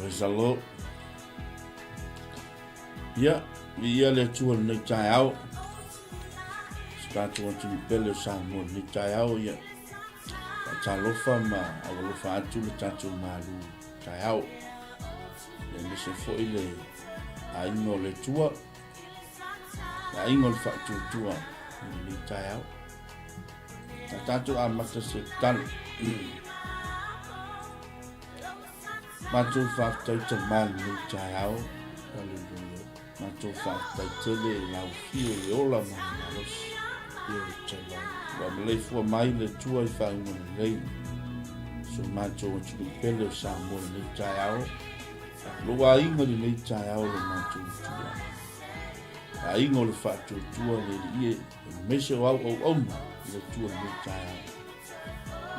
Praise the Lord. Ia, viia le Atua i lenei taeao. Se tatou atunuu pele o Samoa i lenei taeao, ia. Faatalofa ma aualofa atu le tatou malu taeao. Ia aemaise foi le aiga o le Atua, le aiga o le faatuatua i lenei taeao. Na tatou amata se tatalo. Matou faafetai Tama i lenei taeao. Hallelujah. Matou faafetai tele i lau afio i le ola ma le malosi. Ioe Tama. Ua maleifua mai le Atua i faauuga lelei. So matou atunuu pele o Samoa i lenei taeao. Lou aiga i lenei taeao lo matou Atua. Aiga o le faatuatua le Alii e, aemaise o au auauna i le Atua i lenei taeao.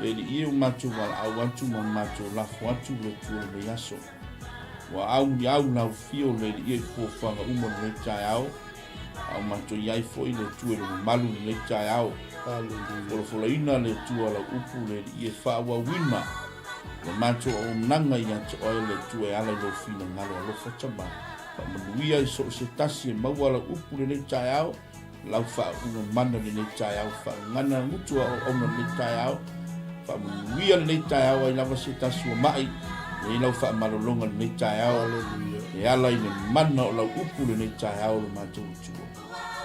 Le Alii e, ua matou valaau atu ma matou lafo atu le Atua i lenei aso. Ua au muliau lau afio le Alii e i fuafuaga uma o lenei taeao, a ua matou i ai foi le Atua i le mamalu i lenei taeao. Folafolaina le Atua lau upu le Alii e faaauauina le matou auaunaga ia te oe le Atua e ala i lou finagalo alofa Tama. Faamanuia i so o se tasi e maua lau upu i lenei taeao, lau faauuga mana i lenei taeao, faagana gutu a auauna i lenei taeao, faamanuia lenei taeao ai lava se tasi ua mai, e i ai lau faamalologa i lenei taeao, e ala i le mana o lau upu i lenei taeao lo matou Atua.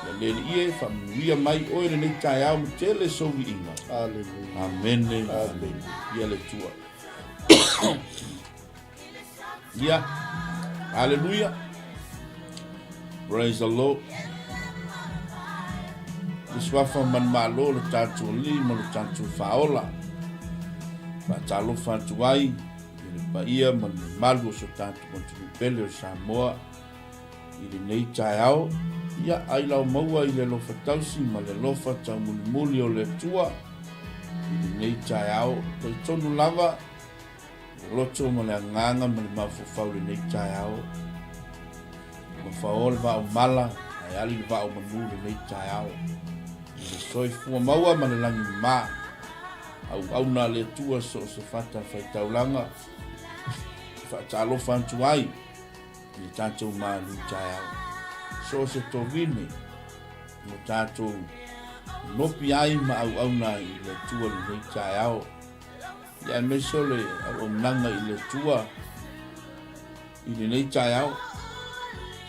Ia le Alii e, faamanuia mai oe i lenei taeao ma tele sou viiga. Amene. Amene. Ia le Atua. Ia. Hallelujah. Praise the Lord. Le suafa manumalo le tatou Alii ma le tatou Faaola. Faatalofa atu ai i le paia ma le mamalu o so tatou atunuu pele o Samoa i lenei taeao. Ia, ai lau maua i le alofa tausi ma le alofa taumulimuli o le Atua i lenei taeao. Talitonu lava Le loto ma le agaga ma le mafaufau i lenei taeao. Ua faoa le vao mala ae ali le vao manu i lenei taeao. I le soifua maua ma le lagi mama. Auauna a le Atua so o se fata faitaulaga e faatalofa atu ai i le tatou malu taeao. So o se tovine ua tatou nopi ai ma auauna i le Atua i lenei taeao. Ia aemaise o le auaunaga i le Atua i lenei taeao.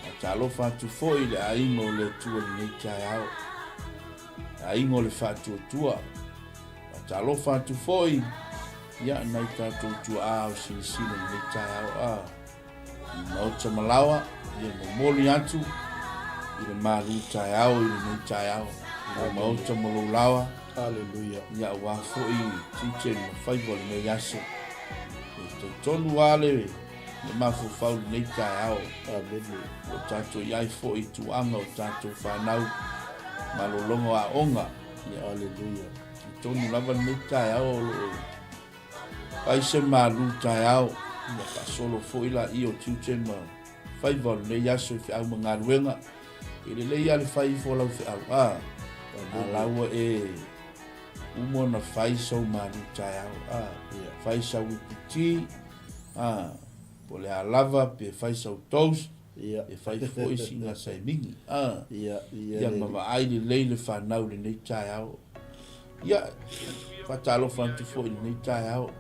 Faatalofa atu foi i le aiga o le Atua i lenei taeao. Le aiga o le faatuatua. Faatalofa atu foi ia nai tatou tuaa o silisili i lenei taeao. A. I Maota Malawa, ia momoli atu i le malu taeao i lenei taeao. I le Maota ma lou lawa. Aleluia. Ia aua foi tiute ma faiva o lenei aso. E talitonu lava le le mafaufau i lenei taeao. Amene. Ua tatou i ai foi i tuaga o tatou fanau malologa o aoga. Ia. Aleluia. Talitonu lava lenei taeao o lo o Fai se malu taeao, ia faasolo foi laia o tiute ma faiva o lenei aso i feau ma galuega. E lelei lava le fai ifo o lau feau, a, a la ua e uma ona fai sou malu taeao, a, fai sau iputi, a, po o le a lava pe fai sau toast, e fai foi sina saimigi, a, ia ma vaai lelei le fanau i lenei taeao. Ia, faatalofa atu foi i lenei taeao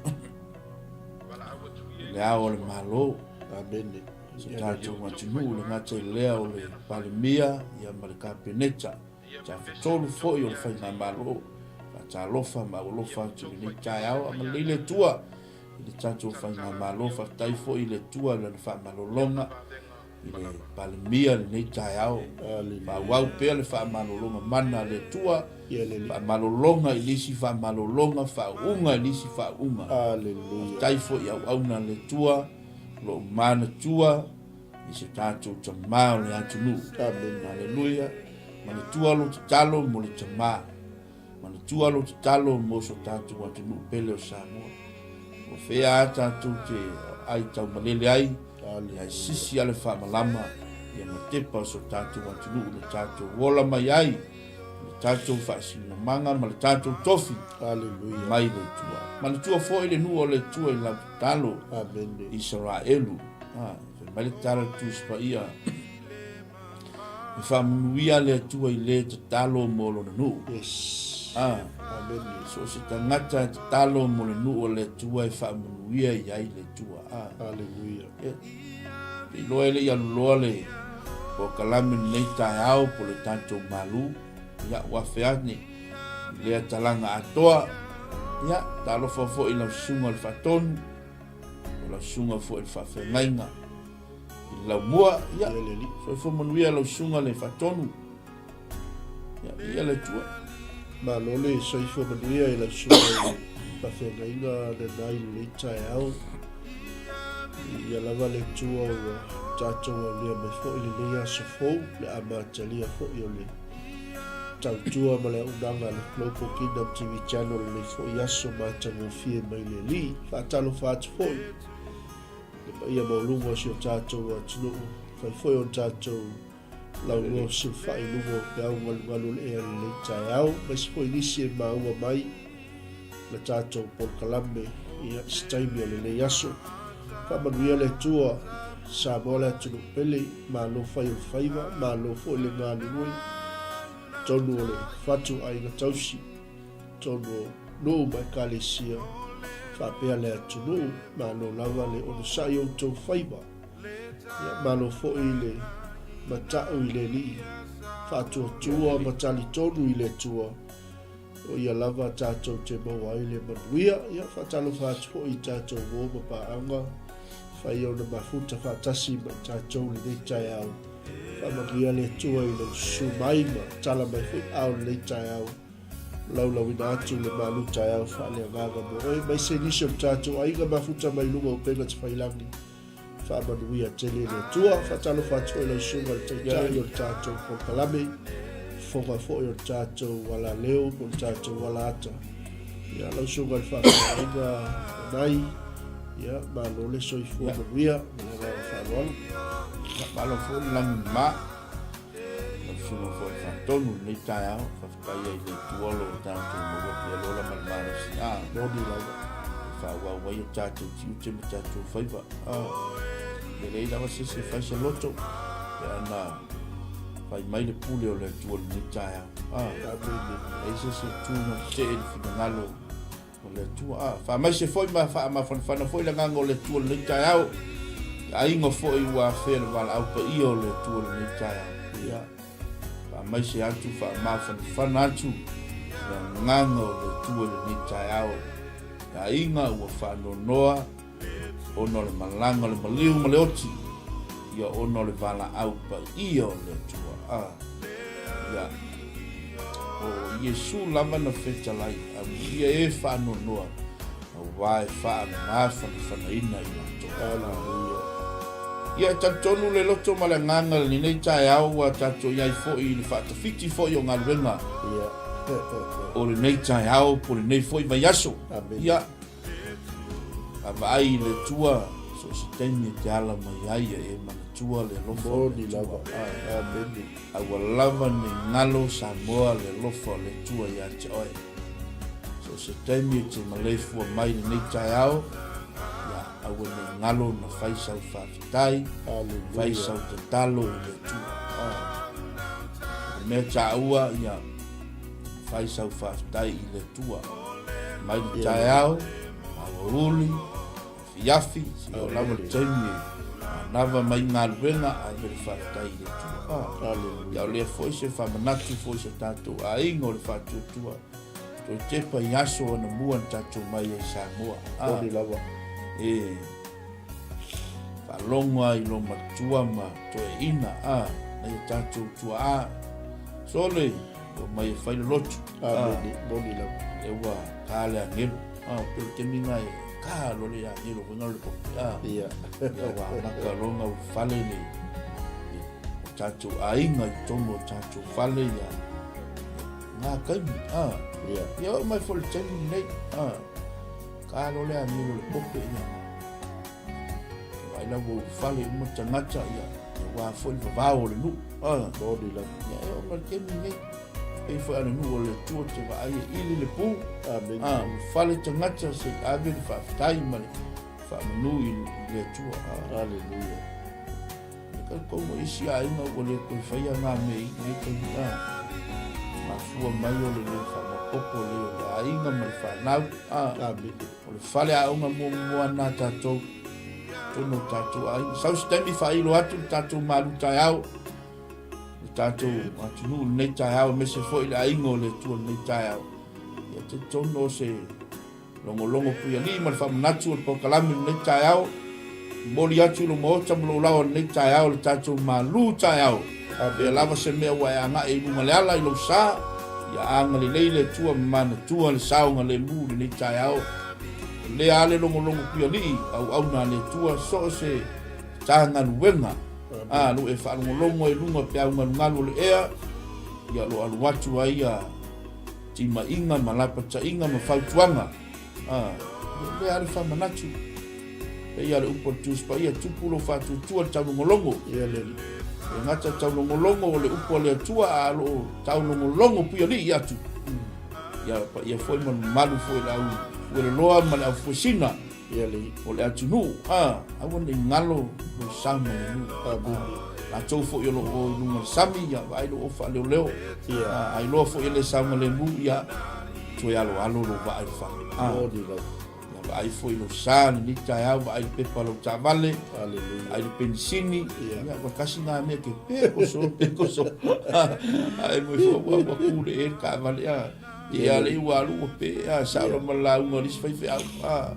i le ao o le Malo. Amene. So tatou atunuu le gata i lea o le Palemia ia ma le Kapeneta. Tafatolu foi o le Faigamalo. Faatalofa ma aualofa atu i lenei taeao. Agalelei le Atua i le tatou Faigamalo. Faafetai foi i le Atua i lana faamalologa. I le Palemia i lenei taeao, faaauau pea le faamalologa mana a le Atua, faamalologa i le isi faamalologa, faauuga i le isi faauuga. Faafetai foi i auauna a le Atua o lo o manatua i se tatou Tama o le atunuu. Aleluia. Manatua lou tatalo mo le Tama. Manatua lou tatalo mo so tatou atunuu pele o Samoa. O fea a tatou te ai taumalele ai, ae sisi a le faamalama ia matepa o so tatou atunuu le tatou ola mai ai, le tatou faasilamaga ma le tatou tofi mai le Atua. Manatua foi le nuu o le Atua i lau tatalo, Isaraelu. Fai mai le tala le Tusi Paia, E faamanuia le Atua i le tatalo mo lona nuu. Yes. Amen. So o se tagata e tatalo mo le nuu o le Atua e faamanuia i ai le Atua. Hallelujah. Yeah. Te iloa e le i aluloa le polokalame lenei taeao po le tatou malu. Ia, ua afe ane i lea talaga atoa. Ia, talofa foi i lau susuga o le faatonu, o lau susuga foi i le faafeagaiga i le laumua. Ia, soifua manuia lau susuga le faatonu. Ia, ia le Atua. Malo le soifua manuia i lau susuga i le faafeagaiga lena i lenei taeao. Ia lava le Atua ua tatou aulia mai foi lenei aso fou, le amatalia foi o le tautua ma le auaunaga a le Global Kingdom TV Channel lenei foi aso matagofie mai le Alii. Faatalofa atu foi le paia maualuga o si o tatou atunuu, fai foi o tatou laulua fesilafai i luga o peau galugalu o le ea lenei taeao, aemaise foi nisi e maua mai le tatou polokalame i se taimi o lenei aso. Faamanuia le Atua, Samoa le atunuu pele, malo fai o le faiva, malo foi le galulue, tonu o le fatu aiga tausi, tonu o nuu ma ekalesia, faapea le atunuu, malo lava le onosai o outou faiva. Ia, malo foi le matau i le Alii, faatuatua ma talitonu i le Atua, O ia lava tatou te maua ai le manuia. Ia, faatalofa atu foi i tatou uo ma paaga, fai ona mafuta faatasi ma i tatou lenei taeao. Faamanuia le Atua i lou susu mai ma tala mai foi ao lenei taeao. Laulauina atu le malu taeao faaleagaga mo oe, aemaise nisi o le tatou aiga mafuta mai luga o upega tafailagi. Faamanuia tele le Atua. Faatalofa atu foi lau susuga i le Taitai o le tatou polokalame, fofoga foi o le tatou alaleo po o le tatou alaata. Ia, lau susuga i le faafeagaiga Onai, ia, malo le soifua manuia ma le agaga faaaloalo. Ia, malo foi le lagi ma lau susuga foi i le faatonu lenei taeao. Faafetai ai i le Atua o lo o tatou maua pea le ola ma le malosi. Moni lava. E faaauau ai o tatou tiute ma tatou faiva. E leai lava se isi e fai se loto pe ana fai mai le pule o le Atua i lenei taeao. Leai se isi e tu ma tetee i le finagalo o le Atua. Faamaise foi ma faamafanafana foi le agaga o le Atua i lenei taeao. I aiga foi ua afea le valaau paia o le Atua i lenei taeao. Ia. Faamaise atu, faamafanafana atu le agaga o le Atua i lenei taeao. I aiga ua faanoanoa ona o le malaga o le maliu ma le oti, ia ona o le valaau paia o le Atua. Ah, ia. O Iesu lava na fetalai, amuia e faanoanoa, aua e faamafanafanaina i latou. Hallelujah. Ia, e talitonu le loto ma le agaga i lenei taeao ua tatou i ai foi i le faatafiti foi o galuega o lenei taeao po o lenei foi vaiaso. Ia, vaavaai i le Atua so o se taimi e te ala mai ai e manatua le alofa o le Atua. Aua lava ne i galo Samoa le alofa o le Atua ia te oe. So o se taimi e te maleifua mai i lenei taeao, ia aua ne i galo na fai sau faafetai, fai sau tatalo i le Atua. O le mea taua, ia fai sau faafetai i le Atua. Mai le taeao, aoauli, afiafi, seia oo lava le taimi e manava mai galuega, ave le faafetai i le Atua. Ia o lea foi se faamanatu foi i so tatou aiga o le faatuatua, toe tepa i aso anamua na tatou mai ai i Samoa. Moni lava. E faalogo lava i lo matua ma toeaina, nai o tatou tuaa, sole, Omai e fai le lotu. Amene, moni lava. E ua ka le agelo. Ah, pe o taimi na e ka lo le agelo ko ngalo le popi. Ah. Ia. Ia ua maka longa u fale le o tātou aiga i tonu o tātou fale ia ngā kaimi. Ah. Ia. Ia o mai fo le taimi nei. Ah. Ka lo le agelo le pope ia. Vai la ua fale uma tagata ia ua foi le vavao o le nuu. Ah. Moni lava. Ia e oo mai le taimi lenei. Pei foi a le nuu o le Atua te vaai e ili le pu. Amen. Ah, ua fale tagata se i ave le faafetai ma le Faamanu i le Atua. Aleluia. E talitonu o isi aiga ua le toe faia na mea i lenei taimi a. Mafua mai o le le faamaopoopo lea o le aiga ma le fanau. A. Amene. O le fale aoga muamua na tatou totonu o tatou aiga. Sau se taimi faailo atu le tatou malu taeao le tatou atunuu lenei taeao aemaise foi le aiga o le Atua lenei taeao. Ia talitonu o se Logologo Puialii ma le faamanatu o le polokalame i lenei taeao. Momoli atu i lou maota ma lou laoa i lenei taeao le tatou malu taeao. Pea lava se mea ua e agai i luga le ala i lou sa, ia agalelei le Atua ma manatua le saogalemu i lenei taeao. O lea le logologo Puialii, auauna a le Atua, so o se Matagaluega a lo e faalogologo ai i luga o peau galugalu o le ea, ia lo alu atu ai ia timaiga ma lapataiga ma fautuaga. A, ia lea le faamanatu. Pei a le upu a le Tusi Paia, tupu lou faatuatua i le taulogologo. Ia le Alii. E gata taulogologo o le upu a le Atua, a o loo taulogologo puialii atu. Ia paia foi ma le mamalu foi i le au fueloloa ma le au fuesina. Ia le. O le atunuu, a, aua ne i galo lou sa ma le nuu. Amene. Latou foi o lo o i luga o le sami, ia vaai lo o faaleoleo. Ia. A, a iloa foi e le saogalemu, ia toe aloalo lou vaa i le fale. A, Moni lava. ia vaai foi lou sa lenei taeao, vaai le pepa o lau taavale, Aleluia. vaai le penisini. Ia. Ia, ua tasi na mea ke peko so, peko so. Ae mo ifo ua, ua kule e le taavale, a. Ia le ua alu ua pe a sa lo ma lauga o le isi faifeau a.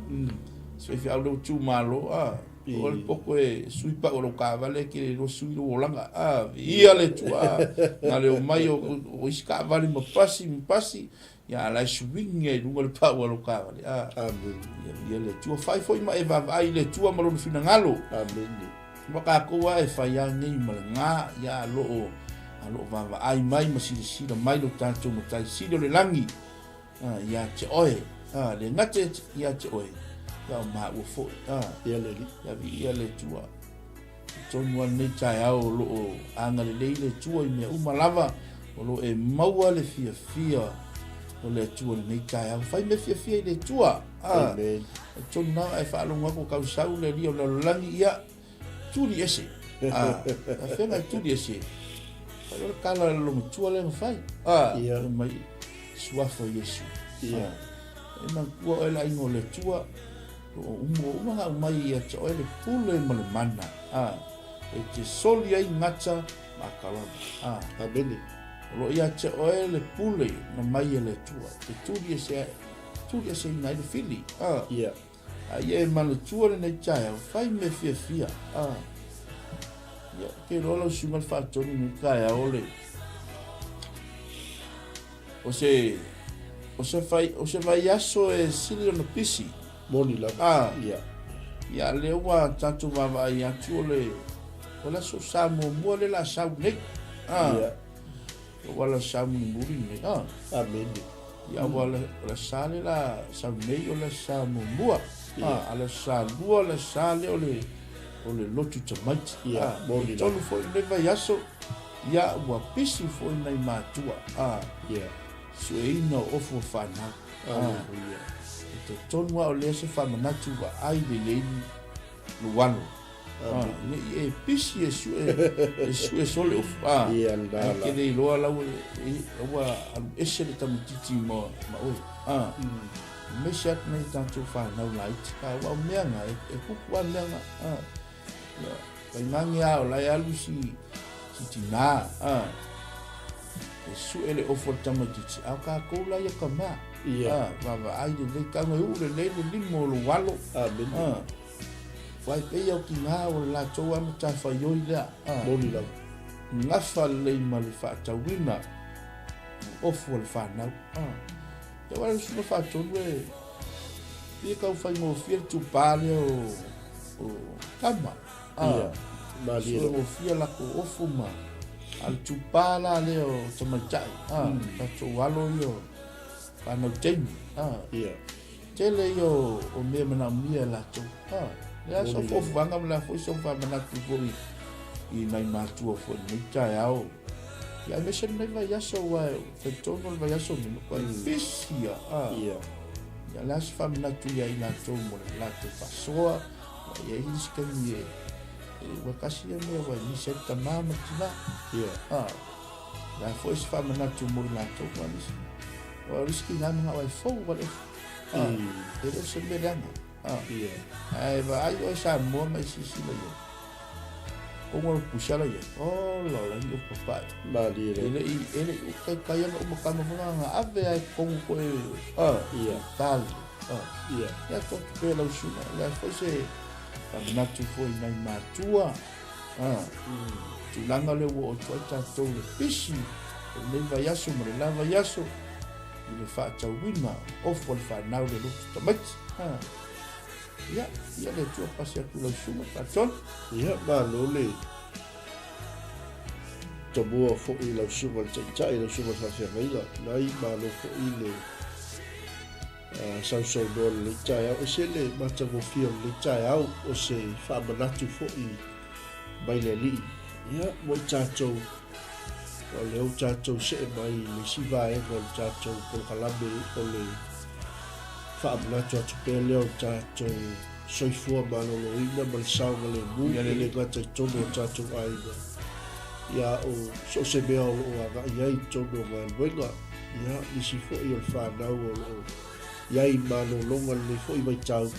Isi faifeau lea ua tumalo a. O le poto e sui pau o lou taavale e te le iloa sui lou olaga a. Viia le Atua a. Na le omai o isi taavale ma pasi ma pasi ia a la e suiga i luga le pau a lou taavale a. Amene. Ia viia le Atua. Fai foi ma e vaavaai i le Atua ma lona finagalo. Amene. Ua tatou a e fai a nei ma le ga ia a loo a loo vaavaai mai ma silasila mai lo tatou Matai Sili o le lagi a ia te oe a le gata ia te oe ia o maua foi a Ia le Alii. Ia viia le Atua. Tonu a lenei taeao o loo agalelei le Atua i mea uma lava o loo e maua le fiafia o le Atua i lenei taeao. Fai mea fiafia i le Atua. A, Amen. e tonu na e faalogo atu kau sau le alii o le lalolagi, ia, tuli ese. A, a fea e tuli ese. Fai o le kala le lomatua lea na fai. A, Ia. fai mai, suafa o Iesu. Ia. A, e manatua oe le aiga o le Atua, o umu o uma na aumai ia te oe le pule ma le mana. A, e te soli ai gata ma akalava. A, Amene. o lo ia te oe le pule na mai e le Atua. Te tuli ese ai, Tuliaseina ai le fili, a. Ia. A ia e manatua lenei taeao, fai mea fiafia, a. Ia, ke iloa lau susuga le faatonu i lenei taeao o le, o se, o se fai, o se vaiaso e sili ona pisi. Moni lava. A. Ia. Ia, lea ua tatou vaavaai atu o le, o le aso sa muamua lea o le a sau nei. A. Ia. Ua la sau mulimuli lenei. A. Amene. Ia ua la, o le sa le la sau nei o le sa muamua. A, a le sa lua le sa le o le o le lotu tamaiti. Ia, A, moni e tolu foi lenei vaiaso, ia ua pisi foi nai matua. A, Ia. sueina o ofu o fanau. A, Aleluia. e talitonu lava o lea se faamanatu vaai lelei lou alo. Ah, ne i e pisi e sue, e sue sole ofu. Ah, Ia, la, ai la. ke le iloa lau e, ua alu ese le tamaitiiti ma, ma oe. Ah, aemaise atu nei tatou whanau laiti. Ah, ua o mea nga, e, e kuku a mea nga. Ah, ia, whaingange a o lai alu si, si tinā. Ah, e sue le ofu o le tamaitiiti. A o kākou la ia ka mea. Ia. Ah, vaavaai lelei, tago e uu lelei le lima o lou alo. Amene. Ah, Wai pei o ki ngā o le latou a matafaioi lea. Ah. Moni lava. Gafa lelei ma le faatauina o ofu o le fanau. Ah. Ia wai le susuga faatonu e pei e tau faigofie le tupā lea o, o tama. Ah. Ia, malie lava. Faigofie latou ofu ma a le tupā la lea o tamaitai. Ah. Tatou alo ia o fanau teine. Ah. Ia. Tele ia o mea manaomia e latou. Ha, le a sau fuafuaga ma le a foi sau faamanatu foi i nai matua foi i lenei taeao. Ia aemaise lenei vaiaso aua e talitonu o le vaiaso lenei matua pisi ia. Ha. Ia. Ia, o le a se faamanatu ia i latou mo le latou faasoa, ua i ai isi taimi e, e ua tasi ia mea ua misi ai le tama ma le tina. Ia. Ah, o le a foi se faamanatu mo i latou ma nisi. Aua o le isi tina manao e fou wale. Ah, e le o se mea leaga. Ah, Ia. ae vaai oe Samoa ma e silasila i ai. Ona o le pusala ia. Ola ola i o papae. Malie E le i e le i taitai ana uma tama foi na ave ai totonu koe ah Ia. tali. Ah. Ia. Ia to pe lau susuga le a foi se faamanatu foi i nai matua. Ah. Tulaga lea ua oo atu ai tatou le pisi o lenei vaiaso ma le la vaiaso i le faatauina ofu a le fanau le lotu tamaiti. Ah. Ia, ia le Atua pasi atu lau susuga Faatonu. Ia, malo le tomua foi i lau susuga le Taitai, lau susuga le Faafeagaiga. Nai, malo foi le sausaunoa i lenei taeao. E ese le matagofie o lenei taeao, o se faamanatu foi mai le Alii. Ia, mo i tatou, o lea ua tatou see mai i le isi vaega o le tatou polokalame o le faamanatu atu pea lea o le tatou soifua maloloina ma le saogalemu e le gata i totonu o tatou aiga, ia o so o se mea o lo o agai ai i totonu o galuega, ia nisi foi o le fanau o lo o i ai i malologa i lenei foi vaitau,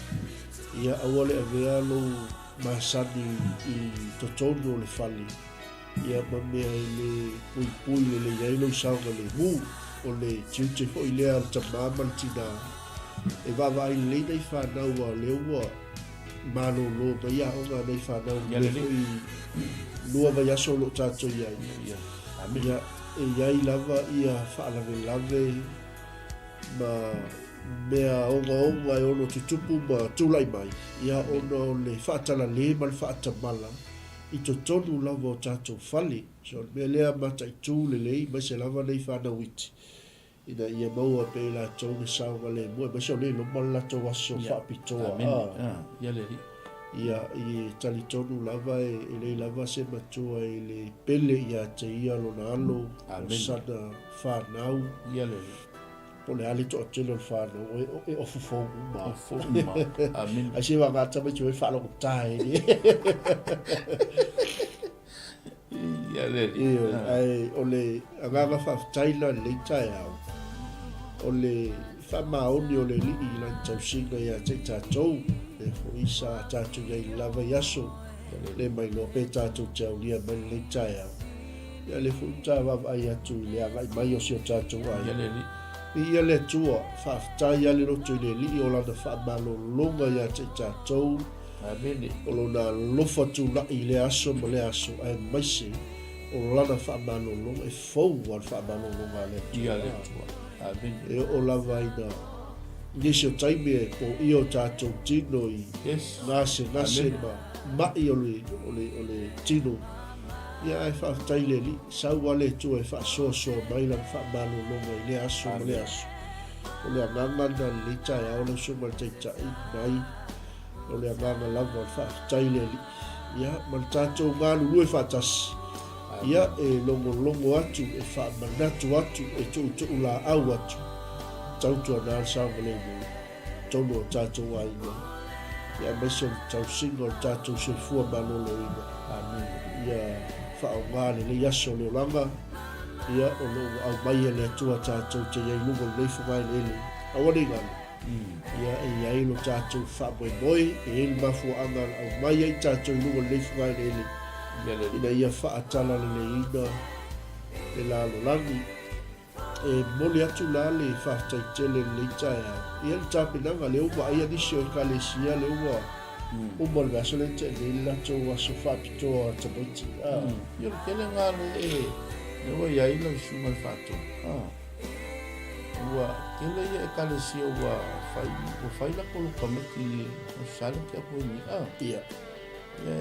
ia aua le avea lou masani i totonu o le fale, ia ma mea e le puipui lelei ai lou saogalemu. O le tiute foi lea a le tama ma le tinā e vaavaai lelei nai fanau aua o lea ua malolo mai aoga a nai fanau i lenei foi lua vaiaso o lo o tatou i ai. Ia, e i ai lava ia faalavelave ma mea ogaoga e ono tutupu ma tulai mai, ia ona o le faatalale ma le faatamala i totonu lava o tatou fale. So o le mea lea mataitu lelei aemaise lava nei fanau iti ina ia maua pea i latou le saogalemu aemaise o lea i loma le latou aso faapitoa. Ia, e talitonu lava e leai lava se matua e le pele ia te ia lona alo o sana fanau. Po o le a le toatele o le fanau, e ofu fou uma. Ofu fou uma. Amene. Ai se wanga tamaiti oi whaalogota e ni. Ia le alii. Ioe, ae o le agaga faafetai la i lenei taeao, o le faamaoni o le Alii i lana tausiga ia te i tatou, lea foi sa tatou i ai i le la vaiaso, le mailoa pe tatou te aulia mai lenei taeao. Ia lea foi ua ta vaavaai atu i le agai mai o si o tatou aiga. Ia le Alii. Viia le Atua, faafetai lava le loto i le Alii o lana faamalologa ia te i tatou, Amene. o lona alofa tulai i lea aso ma lea aso, aemaise o lana faamalologa, e fou lava le faamalologa a le Atua. Ia le Atua. Amene. E oo lava ina nisi o taimi e poia o tatou tino i yes. gasegase ma mai o le, o le, o le tino. Ia ae faafetai i le Alii, sau lava le Atua e faasoasoa mai lana faamalologa i lea aso ma lea aso. O le agaga lena i lenei taeao lau Susuga i le Taitai, mai o le agaga lava o le faafetai i le Alii. Ia, ma le tatou galulue faatasi, ia, e logologo atu, e faamanatu atu, e tuutuulaau atu, tautuana le saogalemu. totonu o tatou aiga, ia aemaise o le tausiga o le tatou soifua maloloina. Amene. Ia faaaoga lenei aso o le olaga, ia o lo o ua aumai e le Atua tatou te i ai i luga o lenei fogaeleele. Aua ne i galo, ia e i ai lo tatou faamoemoe, e i ai le mafuaaga na aumai ai tatou i luga o lenei fogaeleele, ina ia faatalaleleiina le lalolagi. E momoli atu la le faafetai tele i lenei taeao. Ia le tapenaga, lea ua vaaia nisi o Ekalesia lea ua uma le vaiaso lea na tea nei le latou aso faapitoa tamaiti. Ia o le tele lena lea e, lea ua i ai lau susuga i le faatonu. Ua tele ia Ekalesia ua fai, ua fai latou lotu tamaiti i Aso Sa lea na tea atu ai nei. Ia. Ia,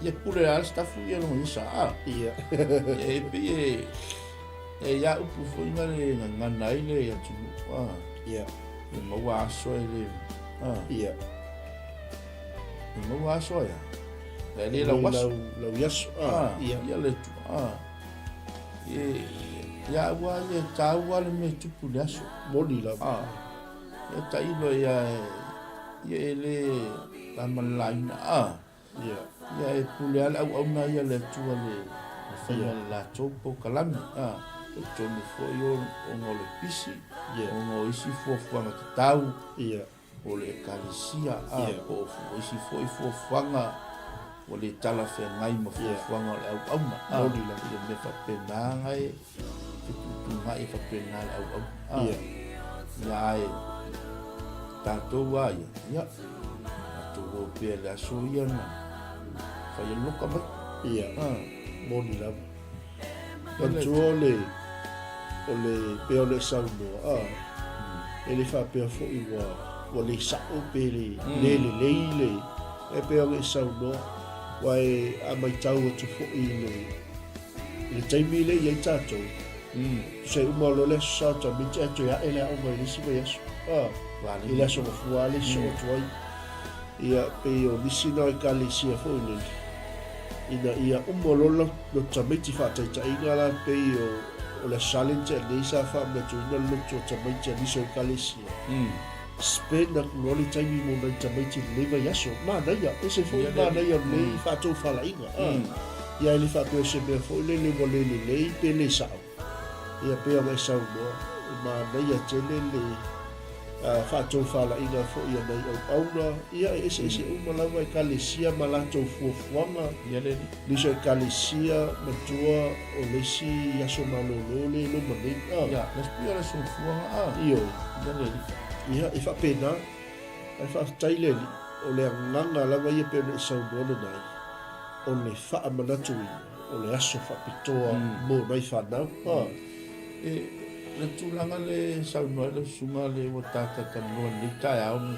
ia pule a le stafu ia longa ia sa. Ia. E pei e, e ia upu foi na le gagana ai le atunuu. Ia. E maua aso e le, Ia. E maua aso ia. E le lau aso. Lau, lau aso. Ia. Ia le tu. E, ia ua ia tāua le mea tupu le aso. Moni lava. Ia tailo ia ia e le famalalaina a. Ia. Ia e pule lava le auauna ia a le Atua le le faiga o le latou polokalame a. Talitonu foi ona o le pisi, ona o isi fuafuaga tatau. Ia. O le Ekalesia, a, po o isi foi fuafuaga ua le talafeagai ma fuafuaga o le auauna, a, ia mea faapena na e fetuutuunai e faapena le auauna, a, ia ae tatou a ia, ia, tatou o pea i le aso ia na fai ai le loka mai. Ia, moni lava. Manatua o le, o le, pei ona e saunoa, a, e le faapea foi ua, ua le sa'o pe le, le lelei le, e pei ona e saunoa, aua e, a matau atu foi i le, i le taimi lea e i ai tatou, tusa e uma loa le Aso Sa o tamaiti ae toe a'e le aoga i le isi vaiaso, a, i le Aso Gafua lava le sosoo atu ai. Ia, pei o nisi na o Ekalesia foi lele, ina ia uma loa le tamaiti faataitaiga la pei o, o le Aso Sa lea na tea nei sa faamanatuina le lotu o tamaiti a nisi o Ekalesia. Spend atu loa le taimi mo nai tamaiti i lenei vaiaso. Manaia, ese foi le manaia o lenei faatofalaiga. Ia e le faapea o se mea foi lele ua le lelei pe le sao. Ia pei ona e saunoa, e manaia tele le faatofalaiga foi a nai auauna, ia e eseese uma lava Ekalesia ma latou fuafuaga. Nisi o Ekalesia matua o le isi aso malolo le loma nei. Ia, le pei o le soifuaga. Ioe. Ia le alii. Ia, e faapena. Ae faafetai le Alii, o le agaga lava ia pei ona e saunoa lena ai, o le faamanatuina. O le aso faapitoa mo nai fanau. E, le tulaga le saunoa ai lau susuga le ua ta talanoa i lenei taeao ma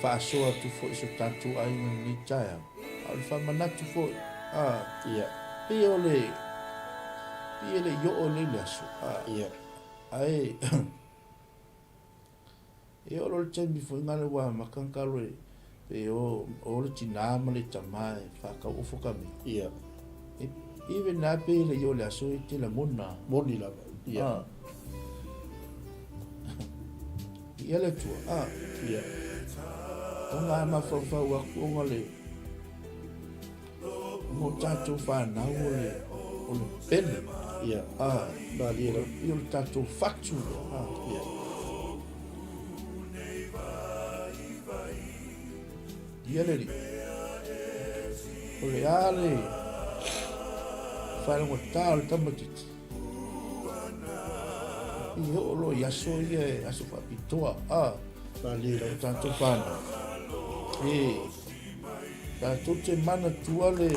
faasoa atu foi i so tatou aiga i lenei taeao. A o le faamanatu foi, a, Ia. Pei o le, pei e le i oo lea i le aso, a, Ia. Ae, E oo loa le taimi foi lena ua amata ona talo e pe o, o le tinā ma le tamā e faatauofo ka mea. Ia. E, even a pe le i oo i le aso e te lagona. Moni lava. Ia. Ah. Ia le Atua. Ah. Ia. Ona a mafaufau atu ona le mo tatou fanau o le o le pele. Ia. Ah, malie lava. Ia o le tatou fatu. Ah. Ia. Ia le alii. O le a le faalaugata o le tamaitiiti. I oo loa i aso ia e aso faapitoa. Ah. Malie lava. O tatou fanau. E Tatou te manatua le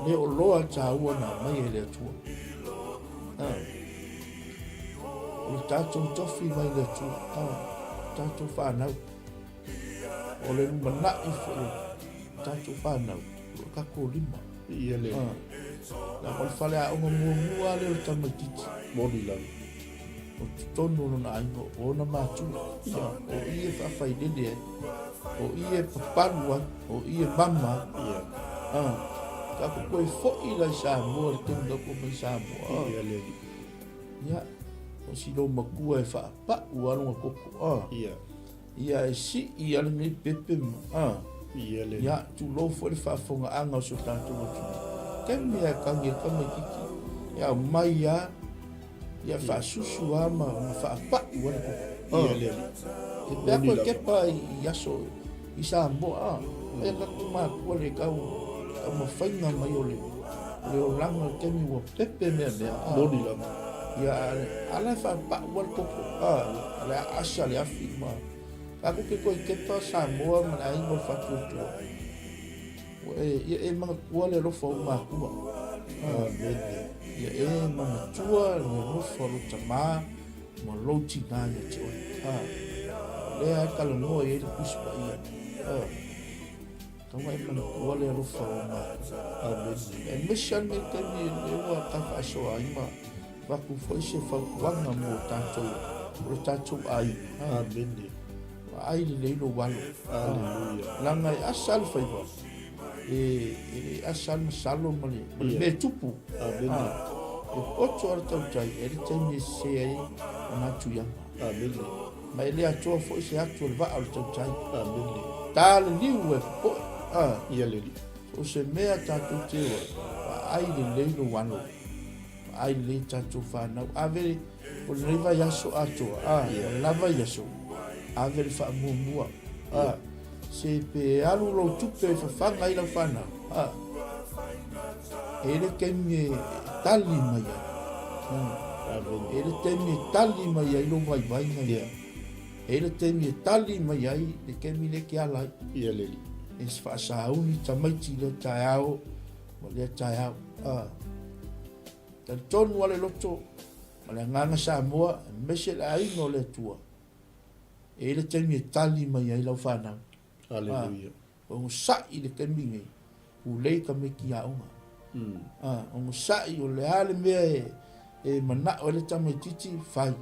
le oloa taua na aumai e le Atua. Ah. O le tatou tofi mai le Atua. Ah. Tatou fanau. O le lumanai foi o tatou fanau. O le tatou lima. Ia le. Ah. O le faleaoga muamua lea o le tamaitiiti. Moni lava. O totonu o lona aiga, o ona matua, ia, o i e faafailele ai, o i e papalu ai, o i e mama ai. Ia. Ah, tatou toe foi la i Samoa, le taimi tatou mai Samoa. Ah. Ia le alii. Ia, o si lou matua e faapau lava lona koko. Ah. Ia. Ia e sii lava lenei pepe ma, ah. Ia le alii. Ia, tulou foi le faafofogaaga o si o tatou atunuu. Taimi lava e tagi ai le tamaitiiti, e aumai lava Ia faasusu lava ma faapau ai le koko. Ia le alii. E pe a koe kepa i aso i Samoa, a, aia tatou matua le tau taumafaiga mai o le olaga i le taimi ua pepe meamea, a. Moni lava. Ia, a la e faapau lava le koko, a, le aasa le afi ma, tatou te toe kepa Samoa ma le aiga o le Faatuatua. Ua e, ia e manatua le alofa o ou matua. Amene. Ia e manatua le alofa o lou tamā ma lou tinā ia te oe. A, o lea e talanoa i ai le Tusi Paia. A, taua e manatua le alofa o ou matua. Amene. Aemaise lava lenei taimi lea ua ta faasoa ai ma avatu foi se fautuaga mo tatou, o le tatou aiga. Amene. Vaai lelei lou alo. Aleluia. Leaga e asa le faiva, e, e le asa le masalo ma le, ma le mea e tupu. Amene. Ah. E poto a le tautai e le taimi e sese ai ona atu iama. Amene. Ma e le atoa foi se atu o le vaa o le tautai. Amene. Ta le liu e popoe. A. Ia le Alii. So o se mea tatou te o ai, vaai lelei lou alo. Vaai lelei tatou fanau. Ave o lenei vaiaso atoa, a, o le la vaiaso, ave le faamuamua. A, se pe alu lou tupe e fafaga ai lau fanau, a, e le taimi e tali mai ai. E le taimi e tali mai ai lou vaivaiga. Ia. E le taimi e tali mai ai le taimi le ke ala ai. Ia le Alii. E se faasauni tamaiti lea taeao ma lea taeao. A. Talitonu a le loto ma le agaga Samoa, aemaise le aiga o le Atua, e i ai le taimi e tali mai ai lau fanau. Haleluia. Ogosaʻi le taimi nei, pulei tamaiti aoga. A, ogosaʻi o le a le mea e, e manao ai le tamaitiiti, fai.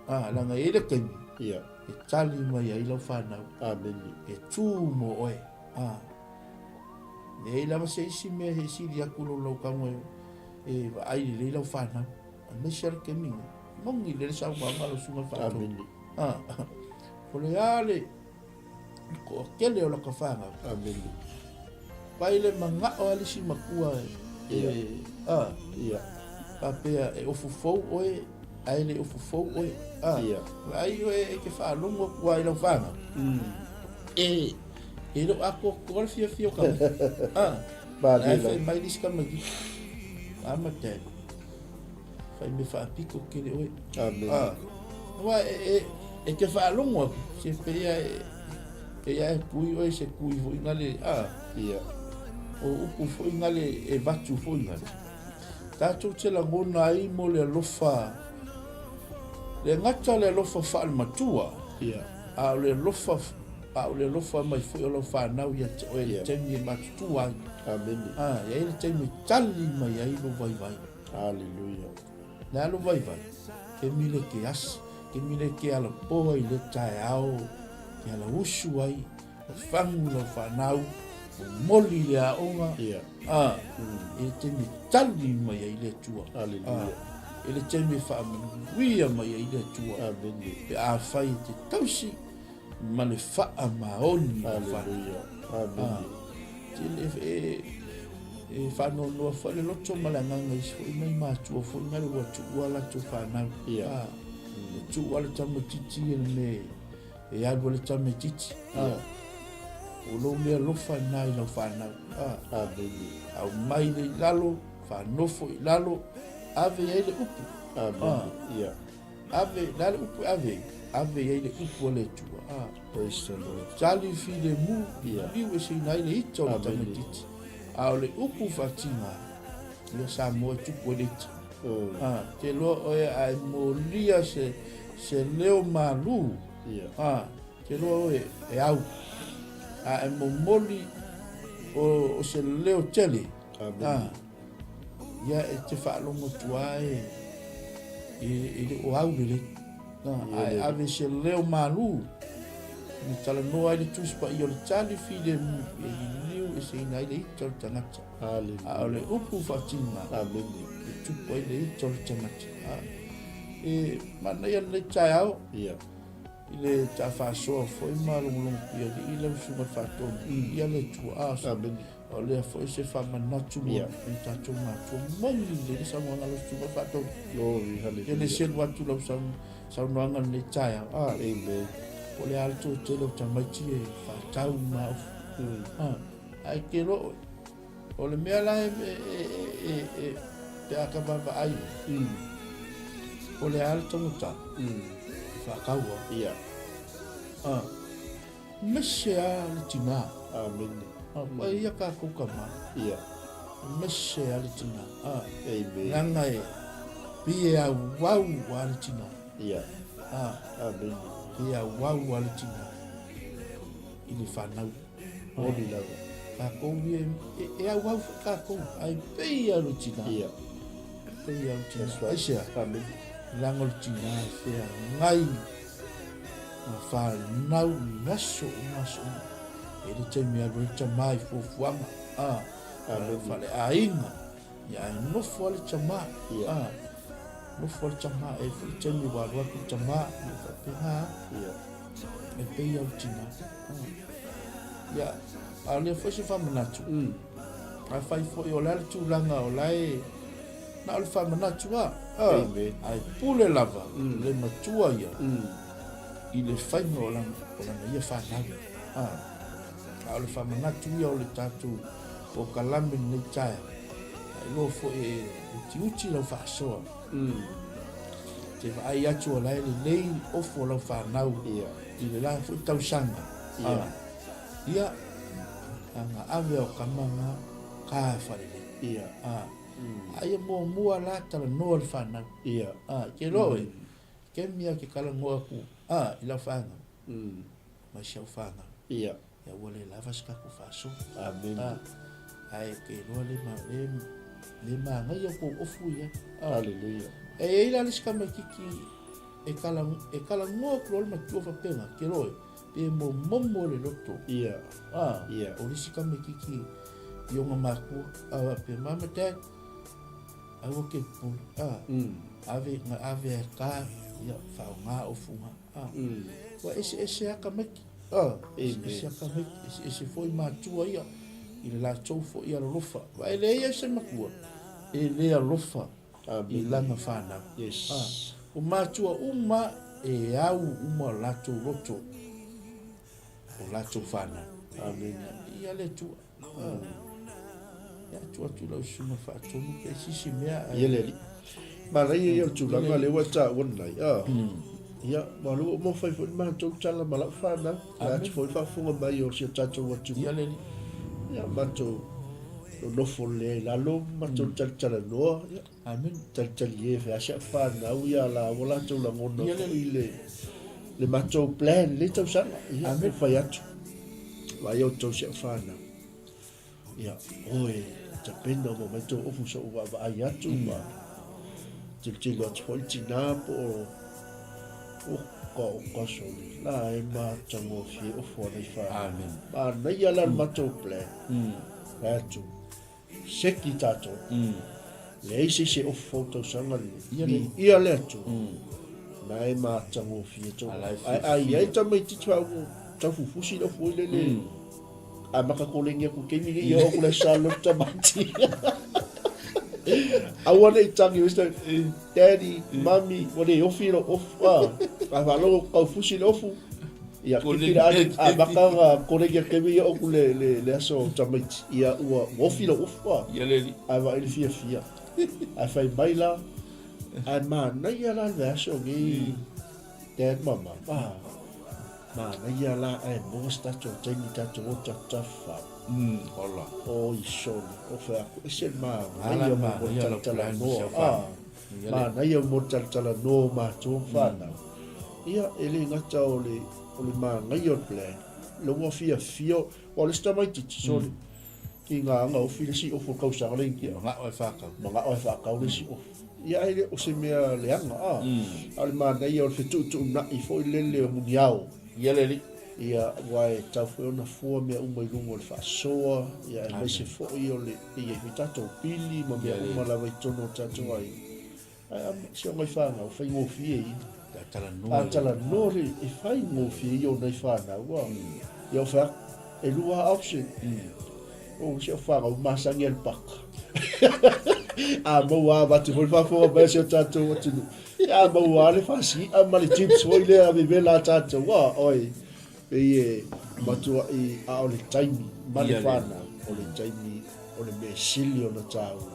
A, leaga e i ai le taimi Ia. e tali mai ai lau fanau. Amene. E tū mo oe. A, leai lava se isi mea e sili atu lou laukago e, e vaai lelei lau fanau. Aemaise lava le taimi nei. Moni lelei le saunoaga a lau susuga i le faatonu. Amene. A, o le a le toatele o laka fanau. Amene. Pai le manao a le isi matua e, e a, Ia. faapea e ofu fou oe ae le ofu fou oe. A, Ia. vaai oe e te faalogo atu lava i lau fanau. E, e le o atoatoa le fiafia o ka mea. A, Malie ae lava. fai mai le isi tamaitiiti, Mama, Dad, fai mea faapito tele oe. Amene. A, aua e, e, e te faalogo atu, se pei e, pei e kui oe se kui foi nale, a, Ia. o upu foi nale e vatu foi nale. Tatou te lagona ai mo le alofa, le gata le alofa faale-matua, Ia. a o le alofa, a o le alofa mai foi o lau fanau ia te oe i le Ia. taimi e matutua ai. Amene. A, e i ai le taimi e tali mai ai lou vaivai. Haleluia. Le a lou vaivai? Ke mile ke asi, ke mile ke alapoa i le taeao, ke alausu ai, fafagu lau fanau, momoli le aoga, Ia. a, i le taimi e tali mai ai le Atua. Haleluia. A, i le taimi e faamanuia mai ai le Atua. Amene. Pe afai e te tausi ma le faamaoni lau fanau. Haleluia. Amene. Tele e, e faanoanoa foi le loto ma le agaga i isi foi nai matua foi nale ua tuua latou fanau. Ia. A, ua tuua le tamaitiiti ia le mea e alu ai le tamaitiiti. A, o lou le alofa lena i lau fanau. A, Amene. aumai le i lalo, faanofo i lalo, ave i ai le upu. Amene. Ia. Ave, le a le upu e ave ai? Ave i ai le upu a le Atua. A. Praise the Lord. Tali filemu, Ia. liu e seina ai le ita o le Amene. tamaitiiti. A o le upu faatiga, ia Samoa e tupu ai le ita. A, te loa oe a e molia se, se leo malū. Ia. A, te loa oe e au. A e momoli o, o se leo tele. Amene. A, ia e te faalogo atu lava e, e, e le o au lelei. A, ae ave se leo malū na talanoa ai le Tusi Paia o le tali filemu e liliu eseina ai le ita o le tagata. A o le upu faatiga Amene. e tupu ai le ita o le tagata. A, e manaia lenei taeao Ia. i le taafaasoa foi ma logologo pialii lau Susuga i le Faatonu ia le Atua. A, Amene. O lea foi se faamanatu mo Ia. i tatou matua. Moni lelei le saunoaga a lau Susuga i le Faatonu. Glory, Ke le hallelujah. selu atu lau saunoaga lenei taeao. A, Amen. po o le a le toatele o tamaiti e faatau ma ofu. A, ae ke loa oe. O le mea la e, e, e, e, e, pe a ka vaavaai oe. Po o le a le taugata e faataua. Ia. A, Mese a le tina. Amene. A, pai ia kākou tama. Ia. Mese a le tina. A, Amen. leaga e pei e auau a le tina. Ia. A, Amene. pei e auau a le tina i le fanau. Moni lava. Kākou ia e, e auau foi kākou, ae pei a le tina. Ia. Pei a le tina. That's right. Aisea? Amene. Leaga o le tina e feagai ma fanau i aso uma aso uma. E le taimi e alu ai le tama i fuafuaga, a, Amene. faleaiga, ia ae nofo lava le tama, Ia. a. Nofo le tama, e foi taimi ua alu atu le tama, ia faapena. Ia. E pei au tina. Ia, a o lea foi se faamanatu. A fai foi o le a le tulaga o la e na o le faamanatu a. Amen. Ae pule lava le matua ia i le faiga o lana, o lana ia fanau. A o le faamanatu ia o le tatou polokalame lenei taeao, a iloa foi e utiuti lau faasoa. Te vaai atu o la e lelei ofu o lau fanau i le la foi tausaga. Ia, aga ave o kama nga ka faalelei. A ia muamua la talanoa le fanau. Ke loa oe, kemi a ke talanoa aku i lau fanau, ma si au fanau. Ia ua le lava se tatou faasoa. Amen. Ah, ae ke iloa le ma le le manaia kou ofu ia. Ah. Hallelujah. E i ai la le isi tamaititi e kala e talanoa atu loa le matua faapena, ke loa pe momomo le loto. Ia. Ah, Ia. O le isi tamaititi i ona matua, a faapea, Mama, Dad, aua ke popole. Ah, ave na ave e ka, ia faaaoga ofu na. Ah, ua eseese lava tamaiti. Ah, eseese lava tamaiti, eseese foi matua ia i le latou foi alolofa. Aua e leai lava se matua e le alofa i lana fanau. Yes. Ah, o matua uma e au uma latou loto o latou fanau. Amen. Ia le Atua. Ia atu atu lau susuga faatonu pe sisi mea. Ia le alii. Manaia ia o le tulaga lea ua e taua lenai. Ah. Ia, ma o lea ua uma fai foi le matou tala ma lau fanau. Ae atu foi le faafofoga mai o si o tatou atunuu. Ia le alii. Ia, matou nonofo lea i lalo, matou talatalanoa. Ia, Amen. talitali e fai si au fanau ia la ua latou lagona Ia le foi le le matou plan le tausaga. Ia, Amen. ua fai atu. Vaai outou si au fanau. Ia, oe, tapena ua mai tou ofu so'u vaavaai atu ma tilotilo atu foi le tinā po o oka oka sole la e matagofie ofu a nai fanau. Amen. Manaia la le matou plan. Fai atu, seki tatou. Leai se isi e ofu fou tausaga lenei. Ia le- Viia le Atua. Na e matagofie tou Ala e ofu. Ae a i ai fiafia. tamaitiiti faaugu tau fufusi le ofu ai lele. A maka kolegi aku keimi nei ia oku le salo tamaiti. Aua nei tangi wista daddy, mummy, ua le ofi lo ofu. Ah, a faalogo kau fusi le ofu. Ia kipi le atu, a maka nga kolegi a kemi ia oku le le le aso tamaiti. Ia ua ofi lo ofu ah. Ia le li. Ae vaai le fiafia. Ae fai mai la, ae manaia la le vaiaso nei dad mama. Ah, manaia la ae maua se tatou taimi tatou o tafatafa. Ola. Oi sole, o fai atu, ese le Ala manaia mo mo le manaia lau plan talatalanoa. si au Ah, fanau. Ia le. manaia mo le talatalanoa o matou ma fanau. Ia, e le gata o le, o le manaia o le plan, le ua fiafia, aua o le isi tamaitiiti, sole, ki ngā anga ofi le isi ofu o le kausaga le India. Mana'o e whakau. Mana'o e whakau le isi ofu. Ia ae le o se mea leaga, a. A o le manaia o le fetuutuunai foi lele o muniao. Ia le alii. Ia, aua e tatau foi ona fua mea uma i luga o le faasoa, ia aemaise foi o le, e i ai foi tatou pili ma mea uma lava i totonu o tatou aiga. Ae a si o nai fanau, faigofie ia. A talanoa A talanoa le, e faigofie ia o nai fanau a. Ia o fai atu, e lua a option. O si o fanau masani a le paka. A maua a avatu foi le faafofoga mai a si o tatou atunuu. A maua a le fasii'a ma le chips foi lea vevela a tatou a, oi. Pei e matua'i a o le taimi ma le fanau, o le taimi o le mea sili ona taua.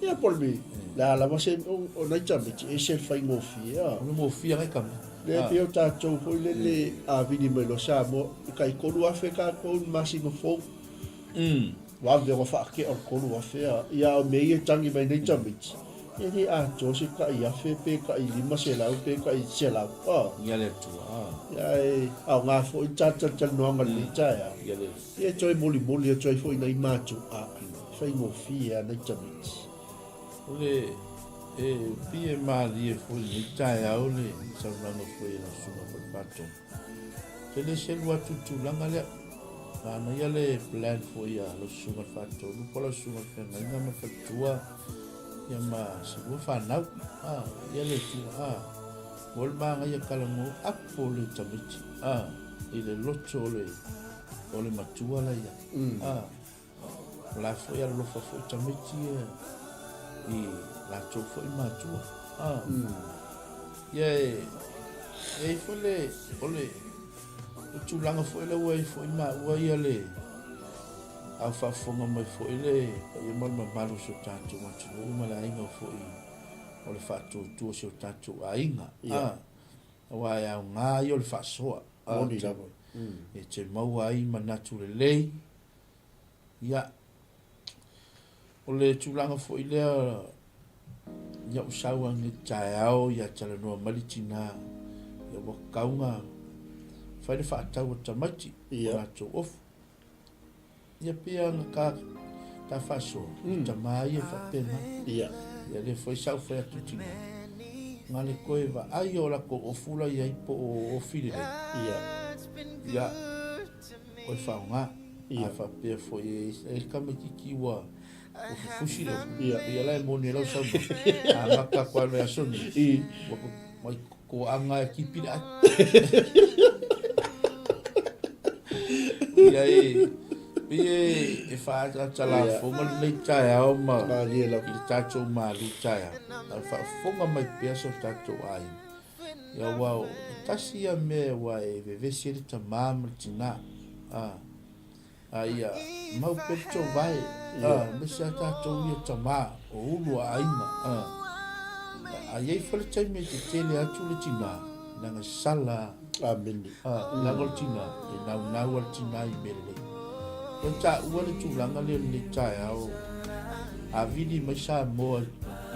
Ia po o le mea, le a lava se, o nai tamaiti, e ese le faigofie a. O le gofie nai tamaiti. Lea pei o tatou foi lele a vili mai loa Samoa, e tai 3,000 tatou i le masina fou. Vave ona faakea o le 3,000 a. Ia a o mea ia e tagi mai nei tamaiti, e le atoa se tai afe pe tai 500 pe tai 100 a. Ia le Atua a. Ia e aoga foi le ta talatalanoaga i lenei taeao. Ia le. Ia e toe molimoli atu ai foi nai matou a. Faigofie a nai tamaiti. O le e pei e malie foi i lenei taeao le saunoaga foi a lau Susuga foi le Faatonu. Ou te le selu atu i le tulaga lea. Manaia le plan foi a lau Susuga le Faatonu po o lau Susuga le Feagaiga ma le Faletua. Ia ma se lua fanau, a, ia le Atua, a, mo le magaia kalago apo le tamaiti, a, i le loto o le, o le matua la ia, a, o la foi alolofa foi tamaiti ia i latou foi matua, a, ia e, e ai foi le, o le, o tulaga foi lea ua ai foi maua ia le, A o faafofoga mai foi le paia ma le mamalu o si o tatou atunuu ma le aiga foi o le faatuatua o si o tatou aiga. A, aua e aoga ia o le faasoa. Moni lava. E te maua ai manatu lelei. Ia, o le tulaga foi lea ia ua sau ane i le taeao ia talanoa mai le tina, ia ua tatau ona fai le faatau a tamaiti o latou ofu. Ia pei ona ta ta faasoa, mm. tama ia faapena. Ia. Ia le foi sau fai atu tina. Nga le koe vaai o lakou ofu la iai po o ofi lelei. Ia. Ia. Oe faaaoga. Ia. A faapea foi e e le tamaititi ua ua fufusi le ofu. Ia. Ia la e moni ai lau saunoaga. A mata atu lava i le aso nei. I. Ua mai Toaga e tipi le ai. Ia e, pei e, e faaataata lafoga lenei taeao ma Malie lava. i le tatou malu taeao. A o le faafofoga mai pea so tatou aiga. Ia aua o e tasi ia mea aua e vevesi ai le tamā ma le tinā. A, A ia mau pea le tou vae, aemaise a tatou ia tama o ulu a aiga. A i ai foi le taimi e tetele atu le tina, leaga e sala. Amene. Leaga o le tina, e naunau a le tina i mea lelei. Ua taua le tulaga lea i lenei taeao, a vili mai Samoa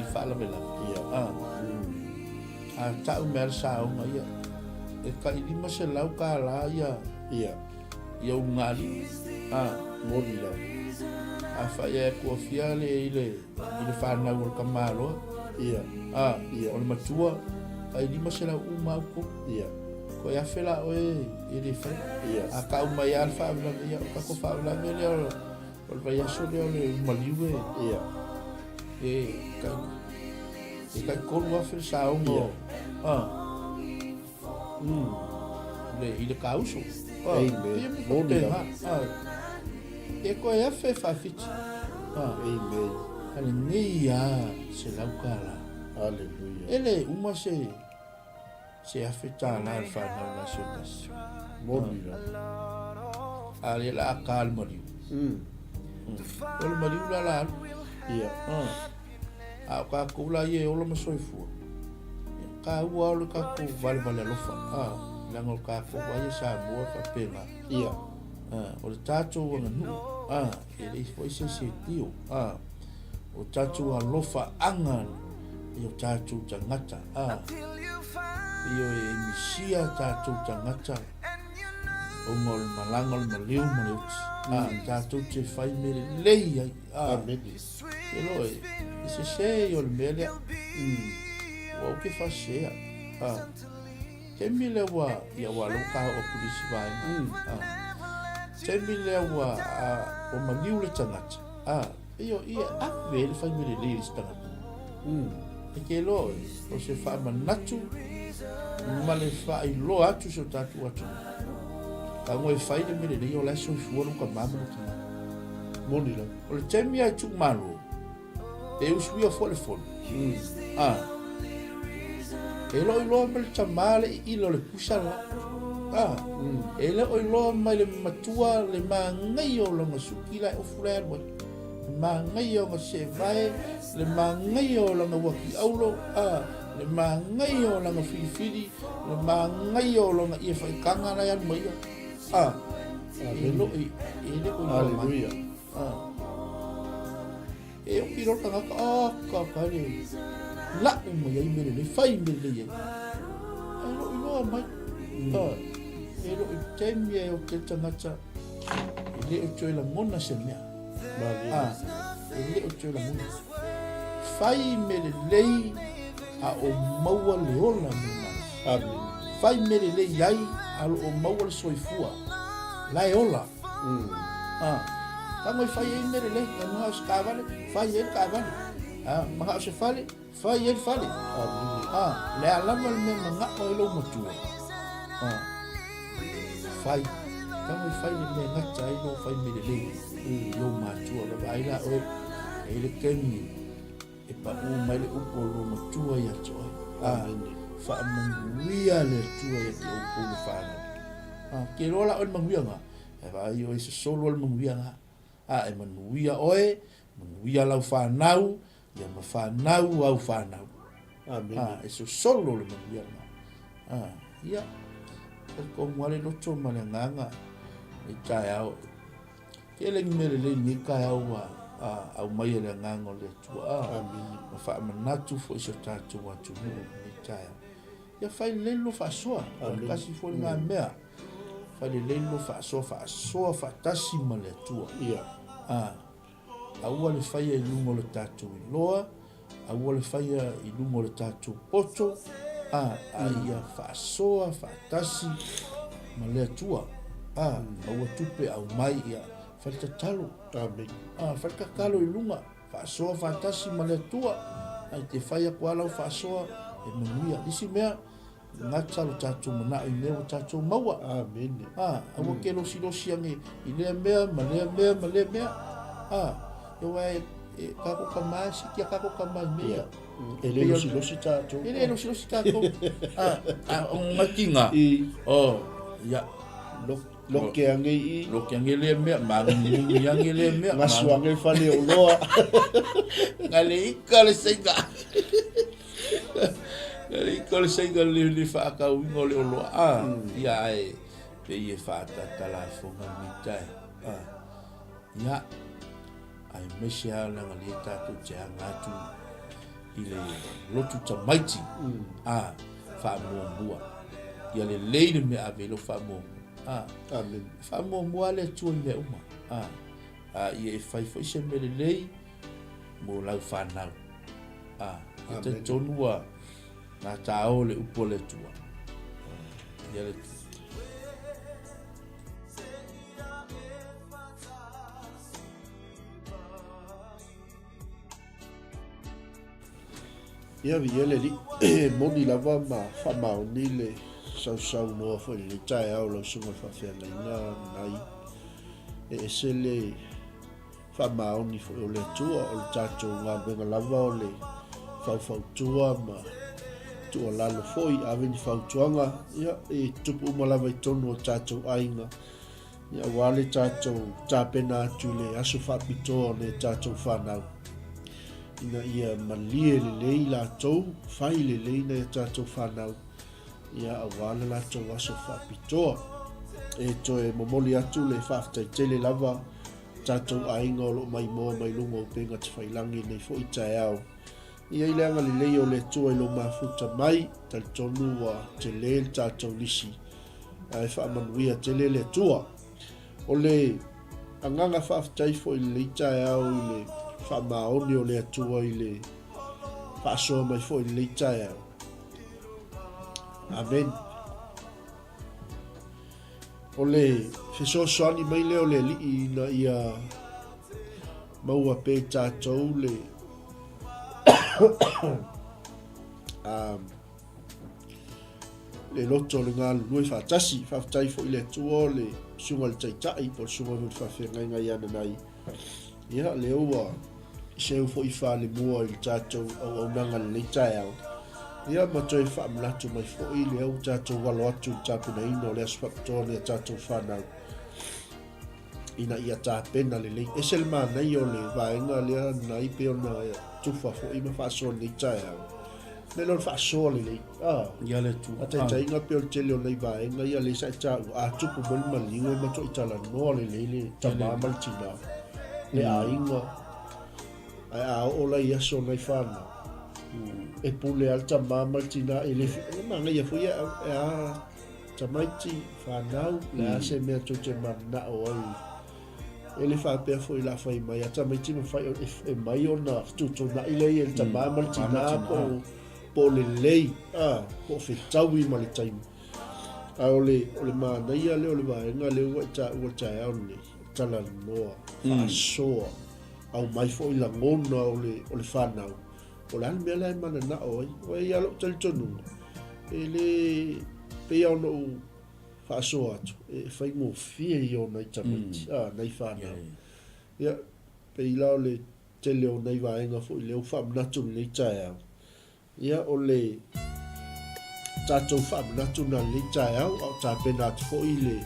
i faalavelave. A tau mai lava le saoga ia, e tai $500 ia. Ia. Ia ulugalii. A. Moni lava. A fai e kuafia le i le i le fanau o le tamaloa. Ia. A. Ia. O le matua, tai 500 uma au tou. Ia. Ko e afe la oe e le fai. Ia. A tau mai lava le faalavelave, ia o tatou faalavelave lea o le vaiaso lea o le maliu e. Ia. E tai e tai 3,000 le saoga o. Ia. A. Le, i le kauso. Amen. Moni lava. E koe afe e faafiti. Amen. A lenei a $100. Hallelujah. E le uma se se $1,000 le fanau la se tasi. Moni lava. A le la a ka le maliu. O le maliu la la alu. Ia. A o kākou la ia e ola ma soifua, ia, kāua o le kākou valevale alofa, a, leaga o kākou lava ia Samoa e faapena. Ia. A, o le tātou aganuu, a, e leai foi se isi e tio, a, o tātou alofaaga i o tātou tagata, a, pei o e misia tātou tagata ona o le malaga o le maliu ma le oti, a, tātou te fai mea lelei ai, a, Amene. E loa e, e sese ia o le mea lea. Ua ou ke faasesea. A, taimi lea ua, ia ua lou ka oo atu i le isi vaega. A, taimi lea ua, a, ua maliu le tagata. A, pei o i e ave ai le fai mea lelei i le isi tagata. E ke loa oe, o se faamanatu ma le faailoa atu i si o tatou atunuu. Tago e fai le mea lelei o la e soifua lou tama ma lou tina. Moni lava. O le taimi lava e tuumalo, e usuia foi le fono. A, e le o iloa mai le tama le iila o le pusa la. A, e le o iloa mai le matua le manaia o lana suki la e ofu la e alu ai. Le manaia o lana seevae, le manaia o lana uati aulo, a, le manaia o lana filifili, le manaia o lana ie faitaga la e alu mai ia. A, e le o e le o iloa mai. Aleluia. A, e oki loa le tagata, a, ka ka le lau mai ai mea lelei, fai mea lelei ai. E le o iloa mai. A, e le o i taimi e oki ai le tagata, e le o toe lagona se mea. Malie. A, e le o toe lagona. Fai mea lelei a o maua le ola ma le malosi. Amene. Fai mea lelei ai a o lo o maua le soifua, la e ola. A, tago e fai ai mea lelei, e na o se taavale, fai ai le taavale. A mana'o se fale, fai ai le fale. A le a lava le mea mana'o ai lou matua, a fai. Tago e fai le mea e gata ai lou fai mea lelei i ou matua. Vaavaai la oe, e i ai le taimi e paʻū mai le upu a lou matua ia te oe. A faamanuia le Atua ia te outou le fanau. A ke loa la oe le manuia na, e vaai oe sosolo le manuia na. A e manuia oe, manuia lau fanau, ia ma fanau au fanau. Amene. A e sosolo le manuia lena. A, ia, talitonu lava le loto ma le agaga i taeao. Tele ni mea lelei lenei taeao ua aumai e le agaga o le Atua. A, Amene. Ma faamanatu foi i si o tatou atunuu i lenei taeao. Ia fai lelei le lua faasoa. Amene. Tasi foi lena mea. Fai lelei le lua faasoa, faasoa faatasi ma le Atua. Ia. A, aua le faia i luga o le tatou iloa, aua le faia i luga o le tatou poto, a, a ia faasoa faatasi ma le Atua. A, maua tupe aumai, ia, fai le tatalo. Amene. A, fai le tatalo i luga, faasoa faatasi ma le Atua. Ae te fai atu lava lau faasoa e manuia. Isi mea, Gata lo tatou manao i mea ua tatou maua. Amene. A, aua ke losilosi ane i lea mea ma lea mea ma lea mea. A, e aua e, e kako ka mai, siki a kako ka mai mea ia. E le losilosi tatou. E le losilosi tatou. A, a, o ngati ngā. I. O, ia. Loke ange i. Loke ange lea mea, magungungu ange lea mea. Gasu ange fale o loa. Ngale ika le seinga. Ngale ika le seinga le le whaakauinga o le oloa. Ah, ia ae, pei e whaatatalafoga lenei tae. Ah, ia, aemaise lava leaga lea tatou te aga atu i le lotu tamaiti, ah, faamuamua. Ia lelei le mea ave i lau faamuamua. Ah, Amen. faamuamua lava le Atua i mea uma. Ah, ah, ia e fai foi se mea lelei mo lau fanau. Ah, e talitonu ua gatao le upu a le Atua. Ah, ia le Atua. Ia viia le Alii, e moni lava ma faamaoni le sausaunoa foi i lenei taeao lau Susuga i le Faafeagaiga Nanai. E ese le faamaoni foi o le Atua, o le tatou galuega lava o le faufautua ma tuualalo foi, ave ni fautuaga, ia, e tutupu uma lava i totonu o tatou aiga. Aua le tatou tapena atu i le aso faapitoa o le tatou fanau, ina ia malie lelei latou, fai lelei nai a tatou fanau, ia aua le latou aso faapitoa. E toe momoli atu le faafetai tele lava tatou aiga o lo o maimoa mai luga o upega tafailagi i lenei foi taeao. Ia i le agalelei o le Atua i lou mafuta mai, talitonu ua tele le tatou lisi, ae faamanuia tele le Atua. O le agaga faafetai foi i lenei taeao i le faamaoni o le Atua i le faasoa mai foi i lenei taeao. Amen. O le fesoasoani mai lea o le Alii ina ia maua pea i tatou le le loto o le galulue faatasi. Faafetai foi i le Atua o le Susuga i le Taitai po o le Susuga foi i le Faafeagaiga ia Nanai. Ia, lea ua seu foi falemua i le tatou auaunaga i lenei taeao. Ia, ma toe faamanatu mai foi lea ua tatou alo atu i le tapenaina o le aso faapitoa o tatou fanau ina ia tapena lelei. Ese le manaia o le vaega lea Nanai pei ona tufa foi ma faasoa i lenei taeao. Mea lea o le faasoa lelei. Ah, Ia le Atua. Faataitaiga pei o le tele o nai vaega ia lea sa e taua, a tupu mai le maliu e matuai talanoa lelei le tama ma le tina, le aiga. Ae a oo la i aso o nai fanau, e pule lava le tama ma le tina, e le e manaia foi e a tamaiti, fanau, le a se mea tou te mananao ai. E le faapea foi o le a fai mai a tamaiti ma fai e mai ona fetuutuunai lea e le tama ma le tina po o po o lelei, a, po o fetaui ma le taimi. A o le, o le manaia lea o le vaega lea ua e taua i le taeao lenei, talanoa, faasoa. aumai foi lagona o le, o le fanau, o le a le mea la e mananao ai. Ua i ai lou talitonuga, e le pei lava ona ou faasoa atu, e faigofie ia o nai tamaiti, mm. a, nai fanau. Ia, pei la o le tele o nai vaega foi lea ua faamanatu i lenei taeao, Ia, o le tatou faamanatu na lenei taeao, a o tapena atu foi le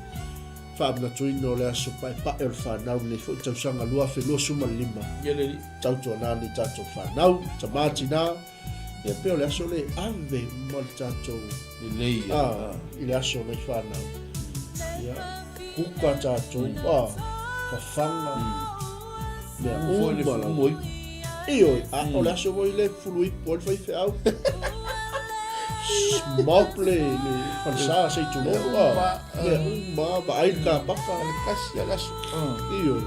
faamanatuina o le aso paepae o le fanau lenei foi tausaga 2025. Ia le alii. Tautuana nei tatou fanau, tama tina, ia pei o le aso lea e ave uma le tatou Lelei ia. A, i le aso o nai fanau. Ia, kuka tatou, a, fafaga, mea uma lava. Ioe, a o le aso foi lea e fulu ipu ai le faifeau. Smoke le, le falesa se i tulou, a, mea uma, vaai le kapaka. Le kasi a le aso. Ioe,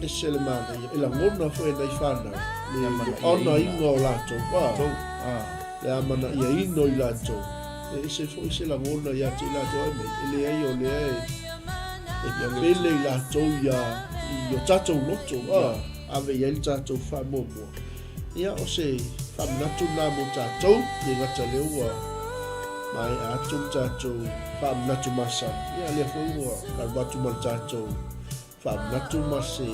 ese le manaia, e lagona foi e nai fanau, le onaina o latou, a, le amanaiaina o i latou. E ese foi se lagona ia te i latou ai mai, e leai o lea e, e pele i latou ia, i o tatou loto, a, ave i ai le tatou faamuamua. Ia, o se faamanatu lena mo tatou, le gata lea ua maea atu le tatou faamanatu masani, ia lea foi ua alu atu ma le tatou faamanatu ma se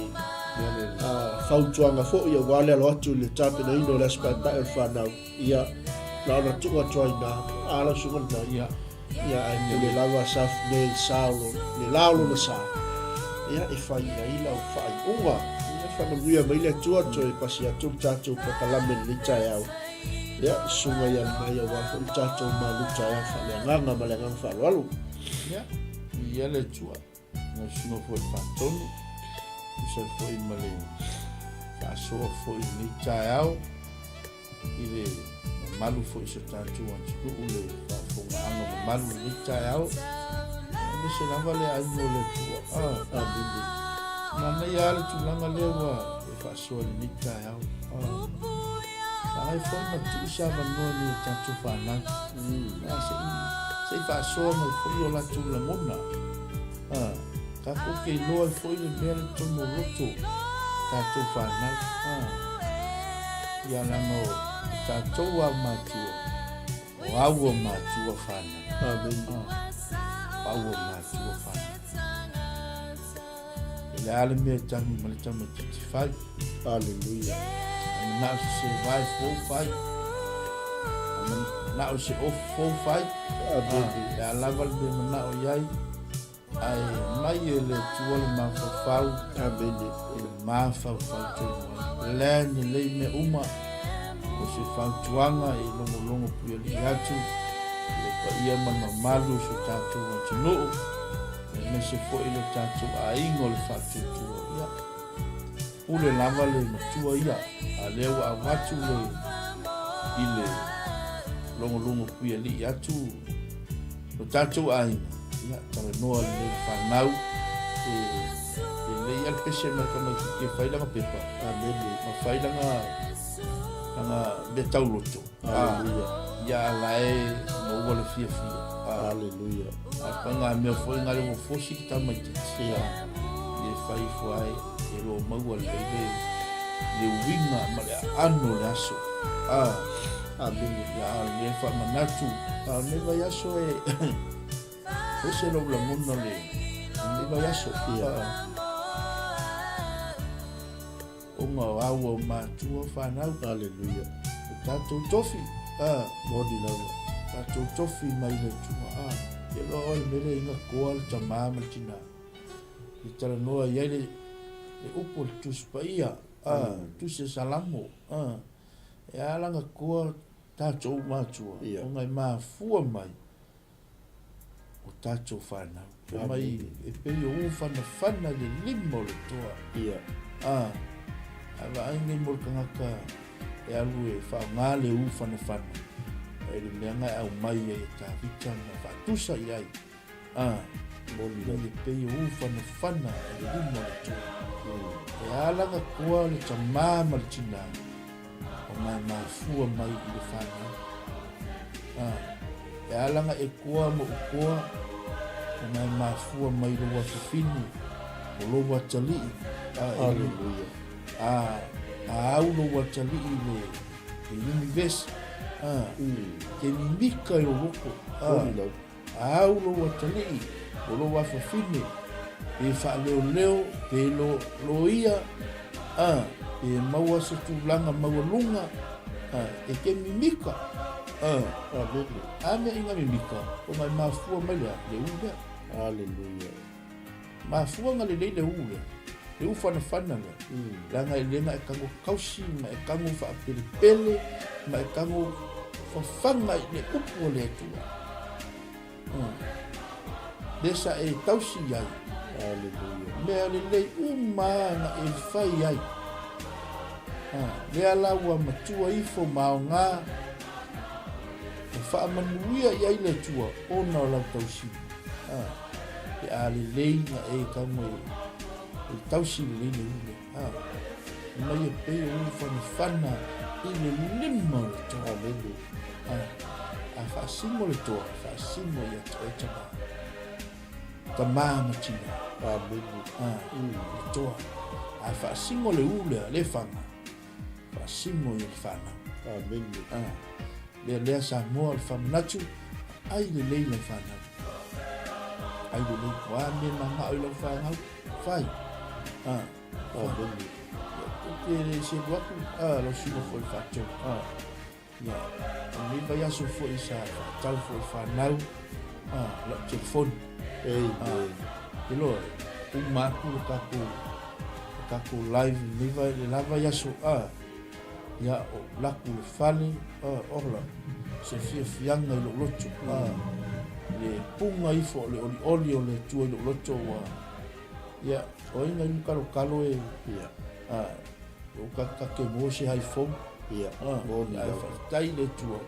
fautuaga foi aua le alo atu i le tapenaina o le Aso Paepae o le Fanau. Ia, na ona tuu atu ai i ina, a lau susuga lena, ia, ia ae pule lava Safune i le sa o lo, le la o lona sa, ia, e fai ai lau faaiuga. Ia, faamanuia mai le Atua, toe pasi atu le tatou polokalame i lenei taeao. Ia, susuga ia lenai aua foi le tatou malu taeao faaleagaga ma le agaga faaaloalo. Ia, ia le Atua. Lau susuga foi le Faatonu, tusa ai foi ma le faasoa foi i lenei taeao i le mamalu foi o si o tatou atunuu le faafofogaaga mamalu i lenei taeao, aemaise lava le aiga o le Atua. Ah, Amene. Manaia lava le tulaga lea ua e faasoa i lenei taeao. Ah, Sagai foi ma tuu se avanoa i o tatou fanau. Ah, se i faasoa mai foi o latou lagona. A, tatou te iloa ai foi le mea le tonu o loto tatou fanau. A, ia leaga o tatou a matua, o aua matua fanau. Amen. A, o aua matua fanau. E le a le mea e tagi ma le tamaitiiti fai. Hallelujah. A manao se se vai fou fai. A manao se ofu fou fai. Amen. A, le a lava le mea manao i ai. Ae mai e le Atua le mafaufau. Amen. E mafaufau tonu ai. Le ni lei mea uma. O se fautuaga e logologo puialii atu i le paia ma le mamalu o si o tatou atunuu, aemaise foi lo tatou aiga o le faatuatua. Ia, pule lava le matua ia, a lea ua avatu le i le logologo puialii atu lo tatou aiga, ia, talanoa lelei le fanau, e lelei lava le pese mai le tamaitiiti e fai lana pepa, Amene. ma fai lana lana mea tauloto. Hallelujah. Ia a la e maua le fiafia. Hallelujah. A pa ngā mea foi ngā le fosi ki tamaitiiti. Ia. Ia e fai ifo ai e lo maua lelei le le uiga ma le aano o le aso. Amene. Ia a le faamanatu a lenei vaiaso e ese lou lagona le lenei vaiaso. Ia. Ona o aua o matua fanau. Hallelujah. O tatou tofi. A. Moni lava. Tatou tofi mai le Atua. A. Ia loa o le mele inga koa le tamā ma le tinā. I talanoa i ai le, le upu o le Tusi Paia. A. Tusi a Salamo. A. E a langa koa tatou matua. Ia. Ona e mafua mai o tatou fanau. Fai mai e pei o u whanawhana i le lima o le toa. Ia. A, a vaai nei mo le tagata e alu e whaonga le u whanawhana. E le mea nga e au mai ai e Tavita ma whaatusa i ai. A, Moni le pei o u whanawhana i le lima o le toa. E alanga koa le tamā ma le tinā. O ngā mafua mai i le whanau. A, e alanga e koa mo u koa, o ngā mafua mai lo wafifini, o lo watalii. A, e Hallelujah. A, a au lou atalii i le, le univesi, a, ke mimika i lou loto, a, a au lou atalii o lou afafine, pe faaleoleo, pe lo, loia, a, pe maua se tulaga maualuga, a, e ke mimika, a, Amene. A mea i nga mimika, ona e mafua mai le a, le u lea. Aleluia. Mafuaga lelei le u lea, le u fanafana lea, leaga e le na e tago tausi ma e tago faapelepele ma e tago fafaga i le upu a le Atua. Lea sa e tausi i ai. Aleluia. Mea lelei uma na e fai ai. Lea la ua matua ifo ma aoga e faamanuia i ai le Atua ona o lau tausiga. Pe a lelei na e tago e tausi lelei le u lea. Mai e pei o u fanafana i le lima o le toa. Amene. A faasino le toa, faasino ia te oe tama. Tama ma tina. Amene. Le toa. A faasino le u lea, le faga. Faasino ia le fanau. Amene. Lea lea Samoa le faamanatu, ai lelei lau fanau. Ai lelei. O a mea manao i lau fanau, fai. Amene. Ia, te le selu atu, lau susuga foi i le faatonu. Ia, o lenei vaiaso foi sa faatau foi i fanau, lau telefoni. Amen. Te loa, uma atu le tatou, le tatou live i lenei vai, le la vaiaso, ia, o laku le fale, ola, se fiafiaga i lou loto, le puga ifo o le olioli o le Atua i lou loto ua, ia, o ai na inu kalokalo e, Ia. O ka ka ke mo se hai fou. Ia. Moni lava. Faafetai i le Atua.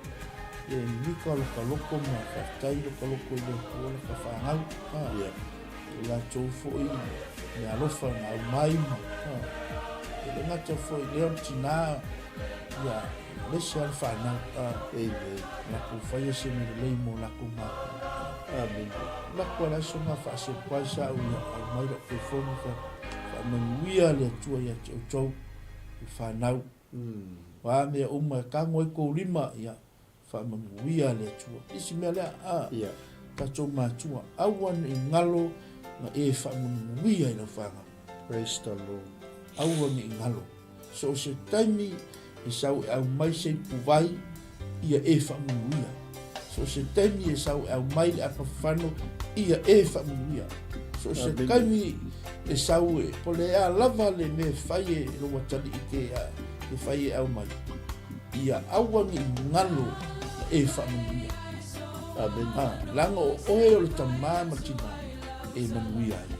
Ia e mimika lo ka loko ma faafetai lo ka loko i le Atua la ka fanau. Ia. E latou foi me alofa na au mai ma. E le gata foi lea o le tina, ia, le isi lava le fanau. Amen. Latou faia se mea lelei mo latou matua. Amen. Lako le aso nga faa-surprise sa au ia au mai lau telefoni fa faamanuia le Atua ia te outou i fanau. O a mea uma e tago ai kou lima, ia faamanuia le Atua. Isi mea lea, a Ia. tatou matua, aua ne i galo na e faamanuia i lau fanau. Praise the Lord. Aua ne i galo. So o se taimi e sau e aumai se ipuvai, ia e faamanuia. So o se taimi e sau e aumai le apafano, ia e faamanuia. So o se taimi e sau e, po le a lava le mea e fai e lou atalii ke a, e fai e aumai, ia aua ne i galo na e faamanuia. Amen. Leaga o oe o le tamā ma tina e manuia ai.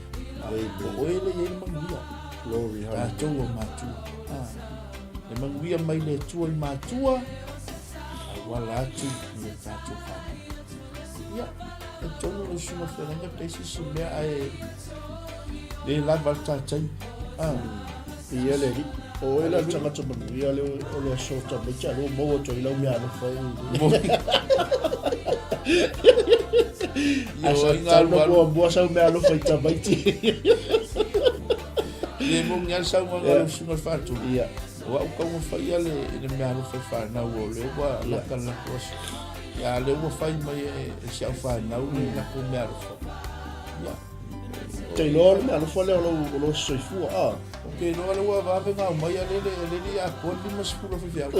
O oe le i ai le manuia. Glory, hallelujah. Tatou o matua. Le manuia mai le Atua i matua, auala atu i le tatou fanau. Ia, e tonu le usuga feagaiga pe isi se mea ae le lava le ta taimi. Ia le alii. O oe la le tagata manuia lea o le aso tamaiti a lea ua maua atu ai lau meaalofa e. Ae sa tatau ona muamua sau meaalofa i tamaiti. Le moni lava le saunoaga a lau susuga i le faatonu. Ia. O au taumafaia le meaalofa i fanau o lea ua lata le latou aso. Ia a lea ua fai mai e si au fanau le latou meaalofa. Ia. Te iloa o le meaalofa lea o lou soifua, a? Ou te iloa lea ua vave ona aumai a lea le i atoa le 50 o faifeau.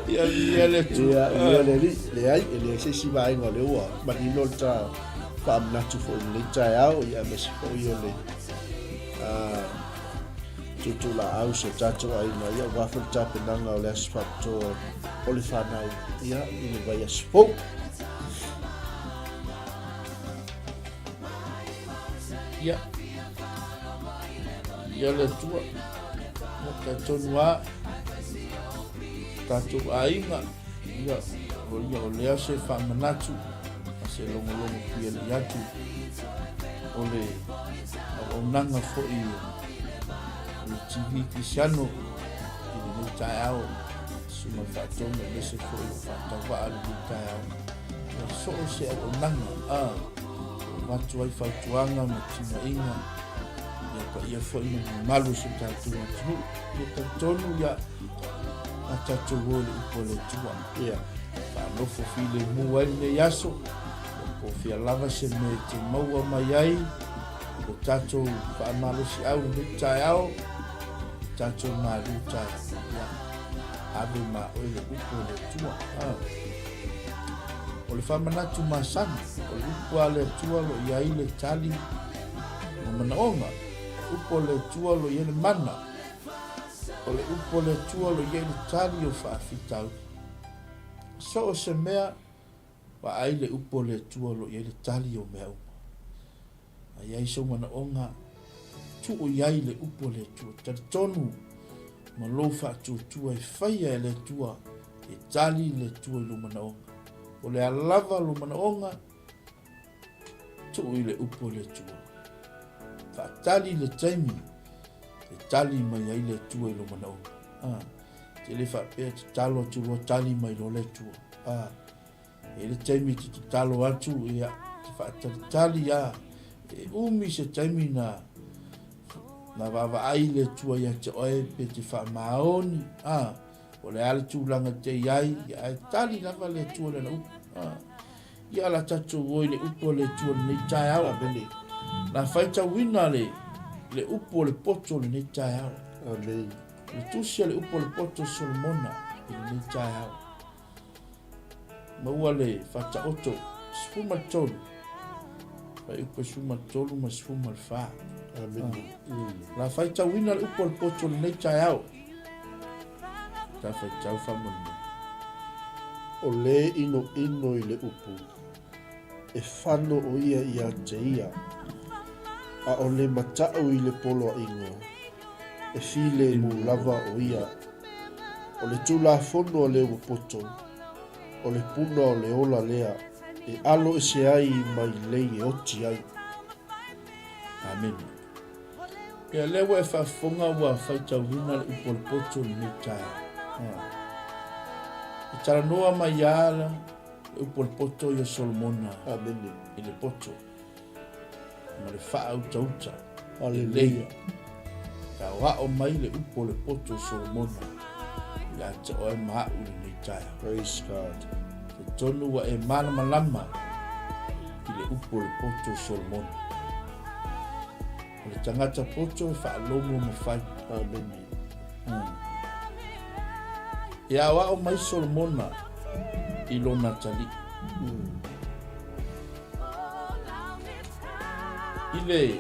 Ia viia le Atua. Ia, viia le Alii. Leai, e leai se isi vaega o lea ua manino le ta faamanatu foi i lenei taeao, ia aemaise foi o le tuutuulaau o si o tatou aiga, ia aua foi le tapenaga o le aso faapitoa o le fanau, ia, i le vaiaso fou. Ia, ia le Atua, ia talitonu lava, tatou aiga, ia, o ia o lea se faamanatu ma se logologo pialii atu o le auaunaga foi o le TV Kerisiano i lenei taeao, Susuga i le Faatonu aemaise foi o faatauvaa i lenei taeao. Ia so o se auaunaga, a, o avatu ai fautuaga ma timaiga. Ia paia foi ma mamalu o si o tatou atunuu. Ia talitonu ia a tatou o i le upu a le Atua. Ia. Faanofo filemu ai lenei aso. Po o fea lava se mea e te maua mai ai i lo tatou faamalosiau i lenei taeao, le tatou malu taeao. Ia, ave ma oe le upu a le Atua. Ah. O le faamanatu masani, o le upu a le Atua o lo o i ai le tali ma manaoga. Upu a le Atua o lo o i ai le mana. O le upu a le Atua o lo o i ai le tali o faafitauli. So o se mea, vaai le upu a le Atua o lo o i ai le tali o mea uma. A i ai sou manaoga, tuu i ai le upu a le Atua. Talitonu ma lou faatuatua e faia e le Atua, e tali le Atua i lou manaoga. O le a lava lou manaoga, Tuu i le upu a le Atua. Faatali le taimi e tali mai ai le Atua i lou manaoga. Ah, te le faapea tatalo atu loa tali mai loa le Atua. Ah, e le taimi te tatalo atu, ia, te faatalitali a, e umi se taimi na na vaavaai le Atua ia te oe pe te faamaoni, ah, o le a le tulaga te i ai, ia, ae tali lava le Atua i lana upu. Ah, Ia la tatou o i le upu a le Atua i lenei taeao. Amene. Na faitauina le, le upu o le poto i lenei taeao. Amene. Le tusi a le upu o le poto o Solomona i lenei taeao. Maua le faataoto 13. Fuaiupu 13 ma 14. Amene. La faitauina le upu o le poto i lenei taeao. Ta faitau faamolemole. O le inoino i le upu, e fano ʻo ia iā te ia, a ʻo le mataʻu i le poloaiga, e filemu lava ʻo ia. ʻO le Tulafono a le ua poto, ʻo le puna o le ola lea e alo ese ai mai lei e oti ai. Amene. Ia lea ua e faafofoga ua faitauina le upu o le poto i lenei taeao. E talanoa mai lava le upu o le poto ia Solomona Amene. i le poto ma le faautauta. Aleluia. E aoao mai le upu o le poto o Solomona ia te oe ma a'u i lenei taeao. Praise God. Talitonu ua e malamalama i le upu o le poto o Solomona. O le tagata poto e faalogo ma fai. Amene. E aoao mai Solomona i lona atalii. I le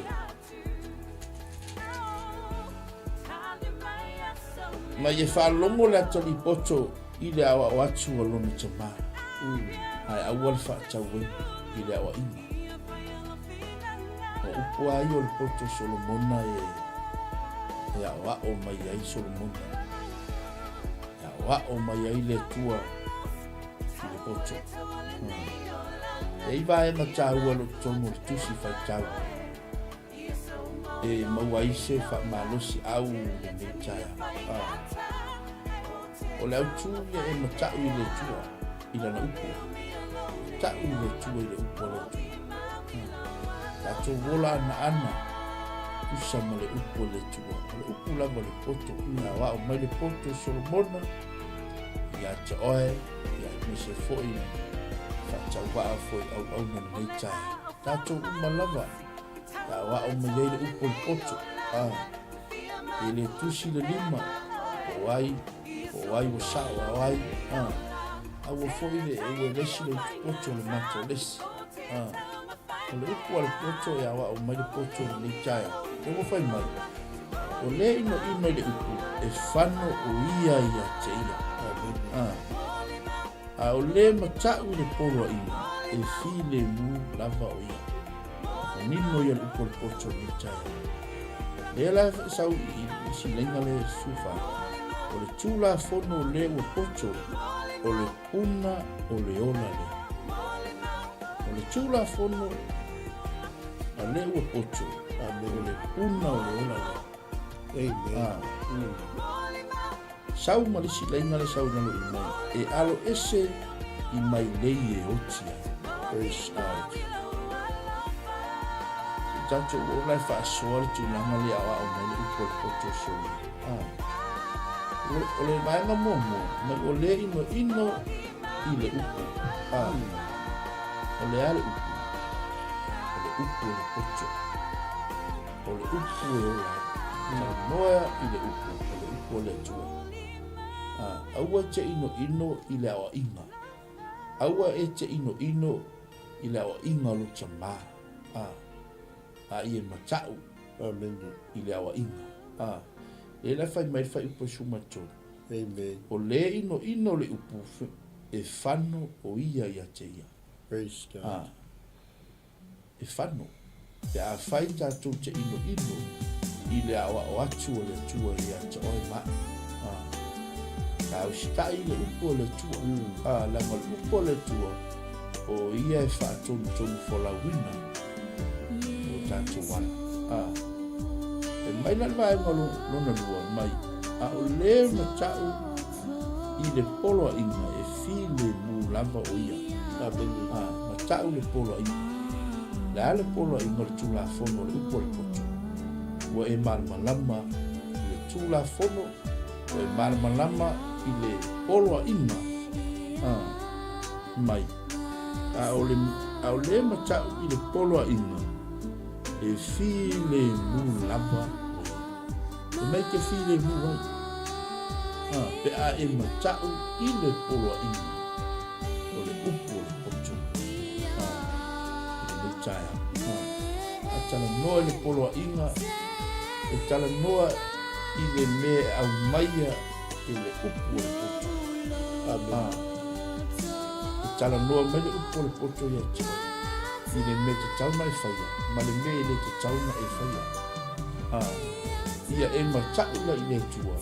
Ma ia faalogo le atalii poto i le aoao atu a lona tamā, ae aua le faatauina i le aoaiga. O upu a ia o le poto o Solomona e, e aoao mai ai Solomona. E aoao mai ai le Atua i le poto. E i vaega taua o lo o totonu o le tusi faitau e maua ai se faamalosiau i lenei taeao. Ah. O le autū ia e mataʻu i le Atua i lana upu. Mataʻu i le Atua i le upu a le Atua. Tatou ola anaana tusa ma le upu a le Atua. O le upu lava o le poto. E aoao mai le poto o Solomona ia te oe, ia aemaise foi faatauvaa foi auauna lenei taeao. Tatou uma lava e aoao mai ai le upu o le poto. Ah. E le tusi le lima, po o ai, po o ai ua sao, a o ai, a. Aua foi le e ua lesi le utu poto o le mata o lesi. A. O le upu a le poto e aoao mai le poto i lenei taeao. E ua fai mai, o le inoino i le upu, e fano o ia ia te ia. A. A o le mataʻu i le poloaiga, e filemu lava o ia. Manino ia le upu o le poto i lenei taeao. Lea la e sau i i silaiga le sufa, o le Tulafono le ua poto, o le puna o le ola lea. O le Tulafono a le ua poto, o le puna o le ola lea. Amen. Ah. Sau ma le isi laina le sau i lalo i mai, e alo ese i mailei e oti ai. Praise God. Tatou oo la e faasoa le tulaga lea e aoao mai le upu a le poto solo. A. O le vaega muamua, mai o le inoino i le upu. A. O le a le upu? O le upu o le poto. O le upu e ola ai. Talanoa i le upu, o le upu a le Atua. A. Aua e te inoino i le aoaiga. Aua e te inoino i le aoaiga o lou tama, a, a ia mata'u Amene. i le aoaiga. A, lea la e fai mai le fuaiupu e 13. Amen. O le inoino le upu e fano o ia ia te ia. Praise God. A, e fano. Pe afai tatou te inoino i le aoao atu o le Atua ia te oe ma au, a, ka usitai i le upu a le Atua, a, leaga o le upu a le Atua, o ia e faatonutonu folauina o tatou ala. A, e mai la le vaega lona lua mai, a o le mata'u i le poloaiga e filemu lava o ia. Amene. A, mata'u le poloaiga. Le a le poloaiga o le Tulafono o le upu a le poto? Ua e malamalama i le Tulafono, ua e malamalama i le poloaiga, a, mai. A o le, a o le mata'u i le poloaiga e filemu lava o ia. E mai te filemu ai, a, pe a e mata'u i le poloaiga o le upu o le poto, a, i lenei taeao. A, a talanoa i le poloaiga, e talanoa i le mea e aumaia e le upu o le poto. Amene. A, e talanoa mai le upu o le poto ia te oe, i le mea tatau na e faia, ma le mea e le tatau na e faia. A, ia e mata'u la i le Atua,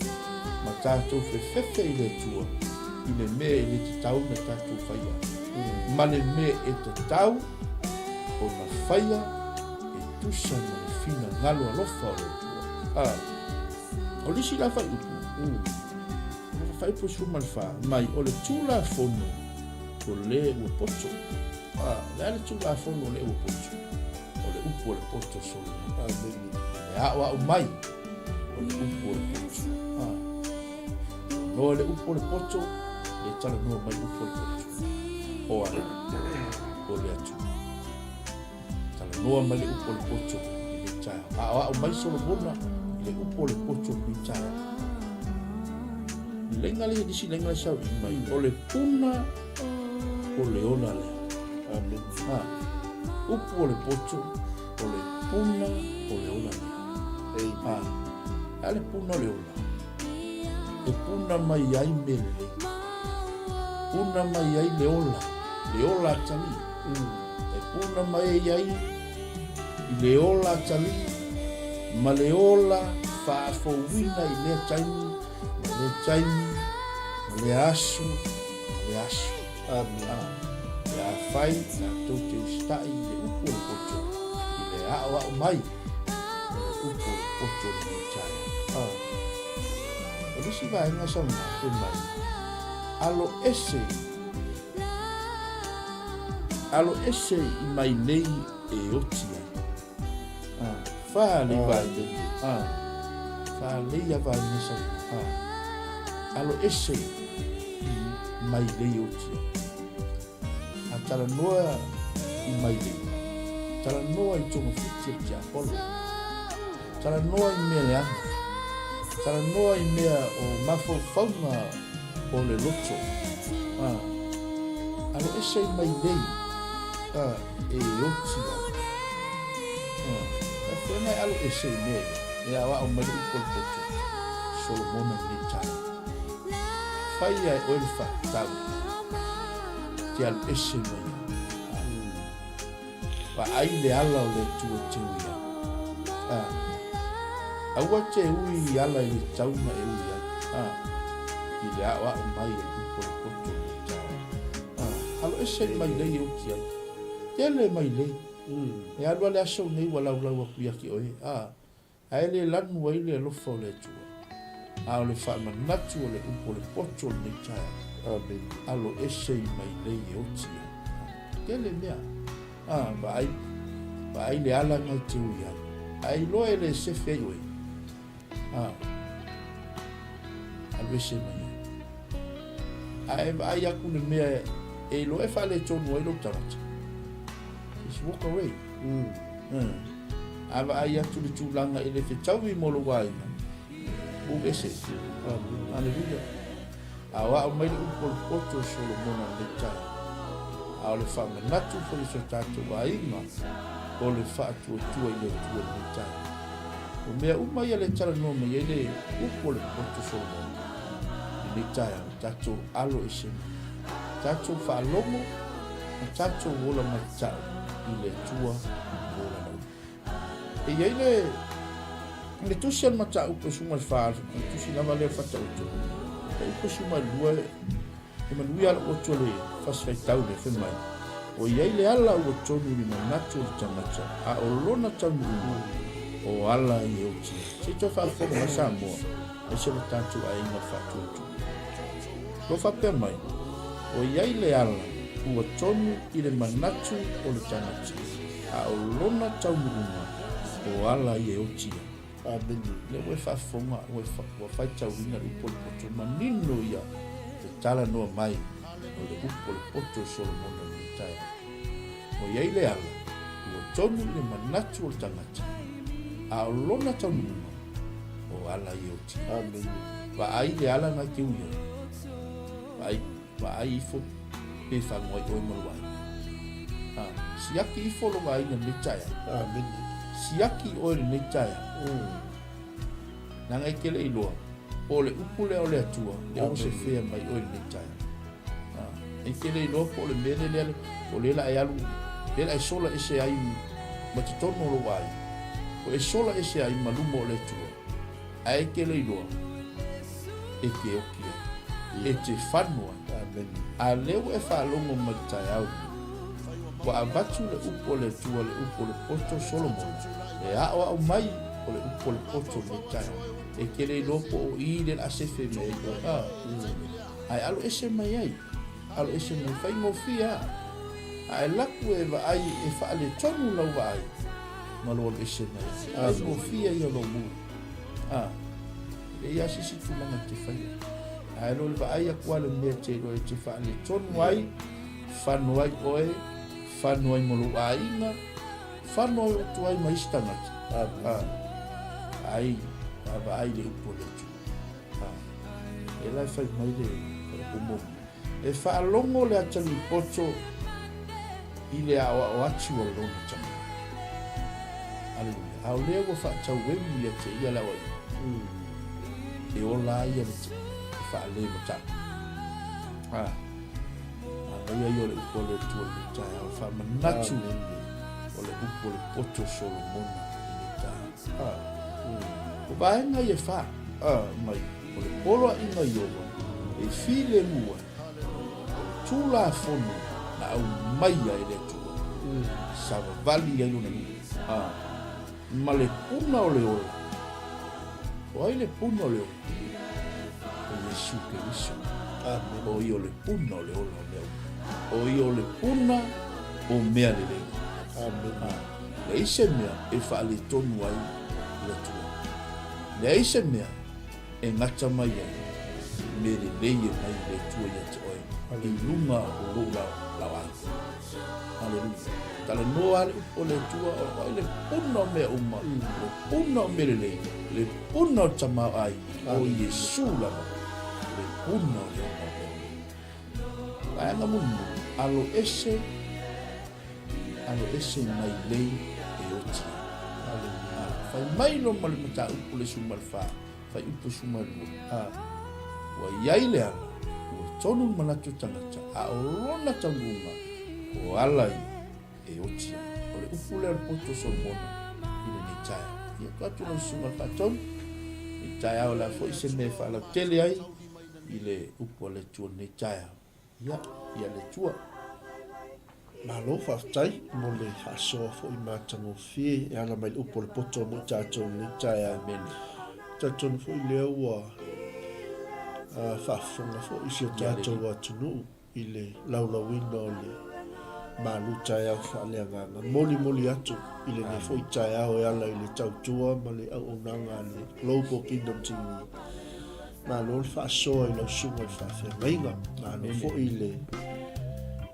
ma tatou fefefe i le Atua, i le mea e le tatau na tatou faia, ma le mea e tatau ona faia e tusa ma le finagalo alofa o le Atua. A, o le isi la faiupu, faiupu 14, mai o le Tulafono o le ua poto. A, le a le Tulafono o le ua poto? O le upu o le poto Solomona. Amene. Le aoao mai o le upu o le poto. A. Noa le upu o le poto, le talanoa mai upu o le poto. O ai, o le Atua. Talanoa mai le upu o le poto i le taeao. Aoao mai Solomona i le upu o le poto i le taeao. Leiga le nisi leiga le sau i mai. O le puna o le ola lea. Amene. A, upu o le poto, o le puna o le ola lea. Amen. A, a le puna o le ola. E puna mai ai mea lelei. Puna mai ai le ola, le ola atalii. E puna mai ai i le ola atalii ma le ola faafouina i lea taimi, ma lea taimi, ma lea aso, ma lea aso. Amene. A, pe afai tatou te usitai i le upu o le poto, i le aoao mai o le upu o le poto o lenei taeao. A, o le isi vaega saunoa fai mai, alo ese, alo ese i mai nei e oti ai. A, whālei vai. A, whālei a vai me sau. A, alo ese i mai lei oti ai. A talanoa i mai lei. Talanoa i togafiti o le tiapolo. Talanoa i mea leaga. Talanoa i mea o mafaufauga o le loto. A, alo ese i mai lei. A, e oti ai. A, e whenga e alo ese i mea ia. E aoao mai le upu o le poto. Solomona lenei taeao. Fai ia e oe le whaatau. Te alu ese mai ai. A, vaai le ala o le Atua te ui ai. A, aua te ui i ala i le tau na e ui ai. A, i le aoao mai o le upu o le poto lenei taeao. A, alo ese i mai lei e oti ai. Tele mai lei. E alu a le aso nei ua laulau aku ia te oe. A, ae le lanu ai le alofa o le Atua. A o le faamanatu o le upu o le poto o lenei taeao. Amene. Alo ese i mai lei e oti ai. Tele mea. A, vaai, Vaai le ala na e te ui ai. A e iloa e le sefe ai oe. A. Alu ese mai ai. A e vaai aku le mea e iloa e faaletonu ai lou tagata. Just walk away. Mm. Mm. A vaai atu le tulaga e le fetaui mo lou aiga. Move ese. Hallelujah. Aoao mai le upu o le poto o Solomona i lenei taeao. A o le faamanatu foi i so tatou aiga, o le faatuatua i le Atua i lenei taeao. O mea uma ia le talanoa mai ai le upu o le poto o Solomona i lenei taeao, tatou alo ese mai, tatou faalogo ma tatou ola matatau i le Atua mo lana upu. E i ai le le tusi a le mataupu e suma le fa, le tusi lava lea o le Faataoto. E upu suma le lua, e manuia lou atu o le fasi faitau lea, fai mai, O i ai le ala ua tonu i le manatu o le tagata, a o lona taunuuga, o ala i e oti ai. Se i toe faafofoga mai Samoa, aemaise lo tatou aiga o le faatuatua. Lo faapea mai, O i ai le ala ua tonu i le manatu o le tagata, a o lona taunuuga, o ala ia e oti ai. Amene. Lea ua e faafofoga, ua, ua faitauina le upu o le poto, manino ia le talanoa mai o le upu o le poto o Solomona i lenei taeao. Ua i ai le ala, ua tonu i le manatu o le tagata, a o lona taunuuga, o ala ia e oti ai. Amene. Vaai le ala na e te ui ai. Vaai Vaai ifo pe fagu ai oe ma lou aiga. A, siaki ifo lou aiga lenei taeao. Amene. Siaki oe lenei taeao. Mm. Leaga e te le iloa, po o le upu lea o le Atua, lea ua sefea mai oe lenei taeao. A, e te le iloa po o le mea lea, lea, o lea la e alu, lea la e sola ese ai ma totonu o lou aiga. O e sola ese ai ma luma o le Atua. Ae e te le iloa, e te oki ai, e te fanu ai. Amen. A lea ua e faalogo mai le taeao lenei, ua avatu le upu a le Atua, le upu o le poto o Solomona, e aoao mai o le upu o le poto lenei taeao. E te le iloa po o i le la sefe mai ai oe. A, ae alo ese mai ai, alo ese mai, faigofie lava. A e laku e vaai e faaletonu lau vaai, ma lou alu ese mai ai. Faigofie ia lou mu. A, e leai lava se isi tulaga e te faia. Ae lo le vaai atu lava le mea e te iloa e te faaletonu ai, fano ai oe, fano ai ma lou aiga, fano atu ai ma isi tagata. A, ai, vaavaai le upu a le Atua. A, e la e fai mai le upu muamua. E faalogo le atalii poto i le aoao atu a lona tama. Aleluia. A o lea ua faatauemu ia te ia le aoaiga. E ola ai ia le faale matau. A, manaia ia o le upu a le Atua i lenei taeao, le faamanatu o le upu o le poto o Solomona i lenei taeao. A, o vaega ia e fa, a, mai, o le poloaiga i Iowa e filemu ai, o le Tulafono na aumaia e le Atua, savavali ai lona nuu, a, ma le puna o le ola. O ai le puna o le ola? O Iesu Keriso. Amen. O ia o le puna o le ola o mea uma. O ia o le puna o mea lelei. Amen. A, leai se mea e faaletonu ai le Atua. Leai se mea e gata mai ai mea lelei e mai le Atua ia te oe i luga o lou laoai. Aleluia. Talanoa le upu o le Atua, o ai le puna o mea uma, le puna o mea lelei, le puna o le tamaoai, o Iesu lava, le puna o le ola o mea uma. Vaega mulimuli, alo ese, alo ese mai lei e oti ai. Aleluia. Fai mai lo ma le mataupu le suma le fa, fai upu suma le lua. A, ua i ai le ala, ua tonu le manatu tagata, a o lona taunuuga, o ala ia e oti ai. O le upu lea o le poto o Solomona i lenei taeao. Ia tuu atu lau susuga i le faatonu, i taeao o le a foi se mea e faalautele ai i le upu a le Atua i lenei taeao. Ia, ia le Atua. Malo faafetai mo le faasoa foi matagofie e ala mai le upu o le poto mo i tatou i lenei taeao. Amene. Talitonu foi lea ua faafofoga foi si o tatou atunuu i le laulauina o le malu taeao faaleagaga. Molimoli atu i lenei foi taeao e ala i le tautua ma le auaunaga a le Global Kingdom TV. Malo le faasoa i lau susuga i le faafeagaiga, malo foi i le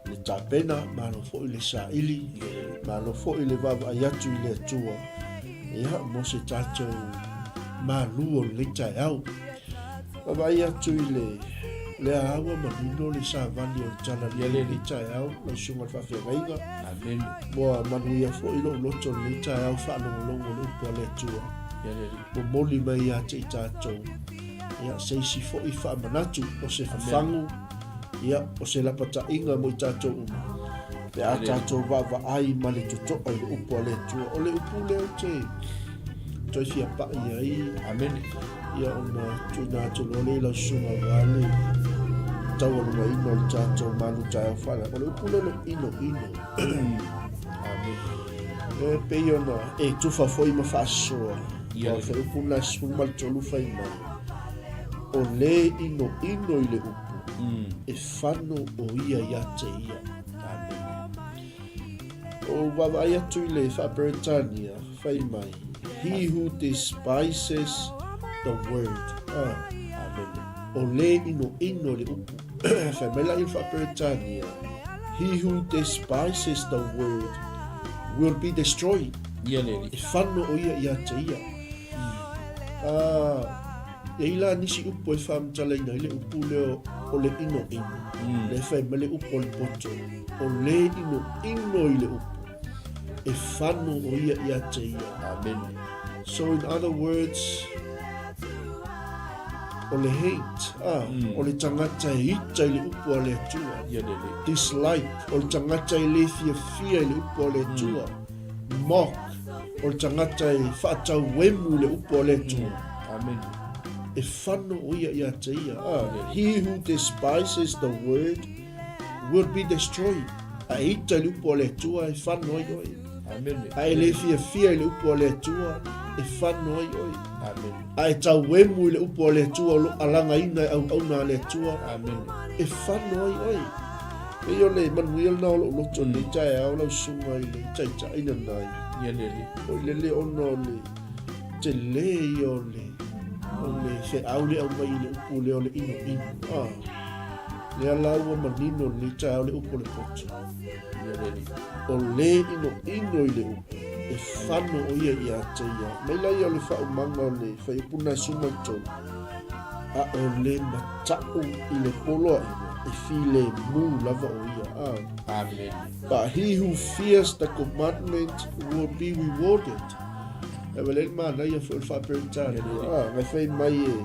le tapena, malo foi le saili, malo foi le vaavaai atu i le Atua, ia, mo se tatou malu o lenei taeao. Vaavaai atu i le lea ua manino le savali o le tala i lenei taeao, lau susuga i le faafeagaiga. Amene. Ua manuia foi lou loto i lenei taeao faalogologo i le upu a le Atua. Momoli mai ia te i tatou, ia, se isi foi faamanatu, o se fafagu, ia, o se lapataiga mo i tatou uma, pe a tatou vaavaai ma le totoa i le upu a le Atua. O le upu lea ou te toe fia pai ai. Amene. Ia ona tuuina atu loa lea i lau susuga aua le taualugaina o le tatou malu taeao faale. O le upu lea o le inoino. Amene. E pei ona e tufa foi ma faasoa. Ia o le upu na 13 fai mai. O le inoino i le upu, e fano o ia ia te ia. Amene. O vaavaai atu i le Faa-Peretania, fai mai, He who despises the word. Ah. Amene. O le inoino i le upu. Fai mai la i le Faa-Peretania, He who despises the word will be destroyed. Ia le E fano o ia ia te ia. Ah, e i la nisi upu e whaamtalaina i le upu leo o le ino ino. Le whai mai le upu o le poto. O le ino ino i le upu. E fano o ia ia te ia. Amene. So in other words, o le hate, ah, o le tagata e ita i le upu a le Atua. Ia le le. Dislike, o le tagata e le fiafia i le upu a le Atua. Mock, o le tagata e faatauemu i le upu a le Atua. Amene. E fano o ia ia te ia. Ah, he who despises the word will be destroyed. A e ita i le upu a le Atua e fano ai oe. Amene. A e le fiafia i le upu a le Atua e fano ai oe. Amene. A e tauemu i le upu a le Atua o lo alagaina e auauna a le Atua Amene. e fano ai oe. Pei o le manuia lena o lou loto i lenei taeao lau susuga i le taitai lanai. Ia le alii. O i lele ona o le tele ia o le o le feau le aumai i le upu lea o le inoino. Ah. Lea la ua manino i lenei taeao le upu o le poto. Ia le alii. O le inoino i le upu, e fano o ia ia te ia. Mai la ia o le faaumaga o le fuaiupu na e 13, a o le mata'u i le poloaiga, e filemu lava o ia. A. Amene. But he who fears the commandment will be rewarded. E wale le manaia foi o le faa-Peretania. A, ngai fai mai e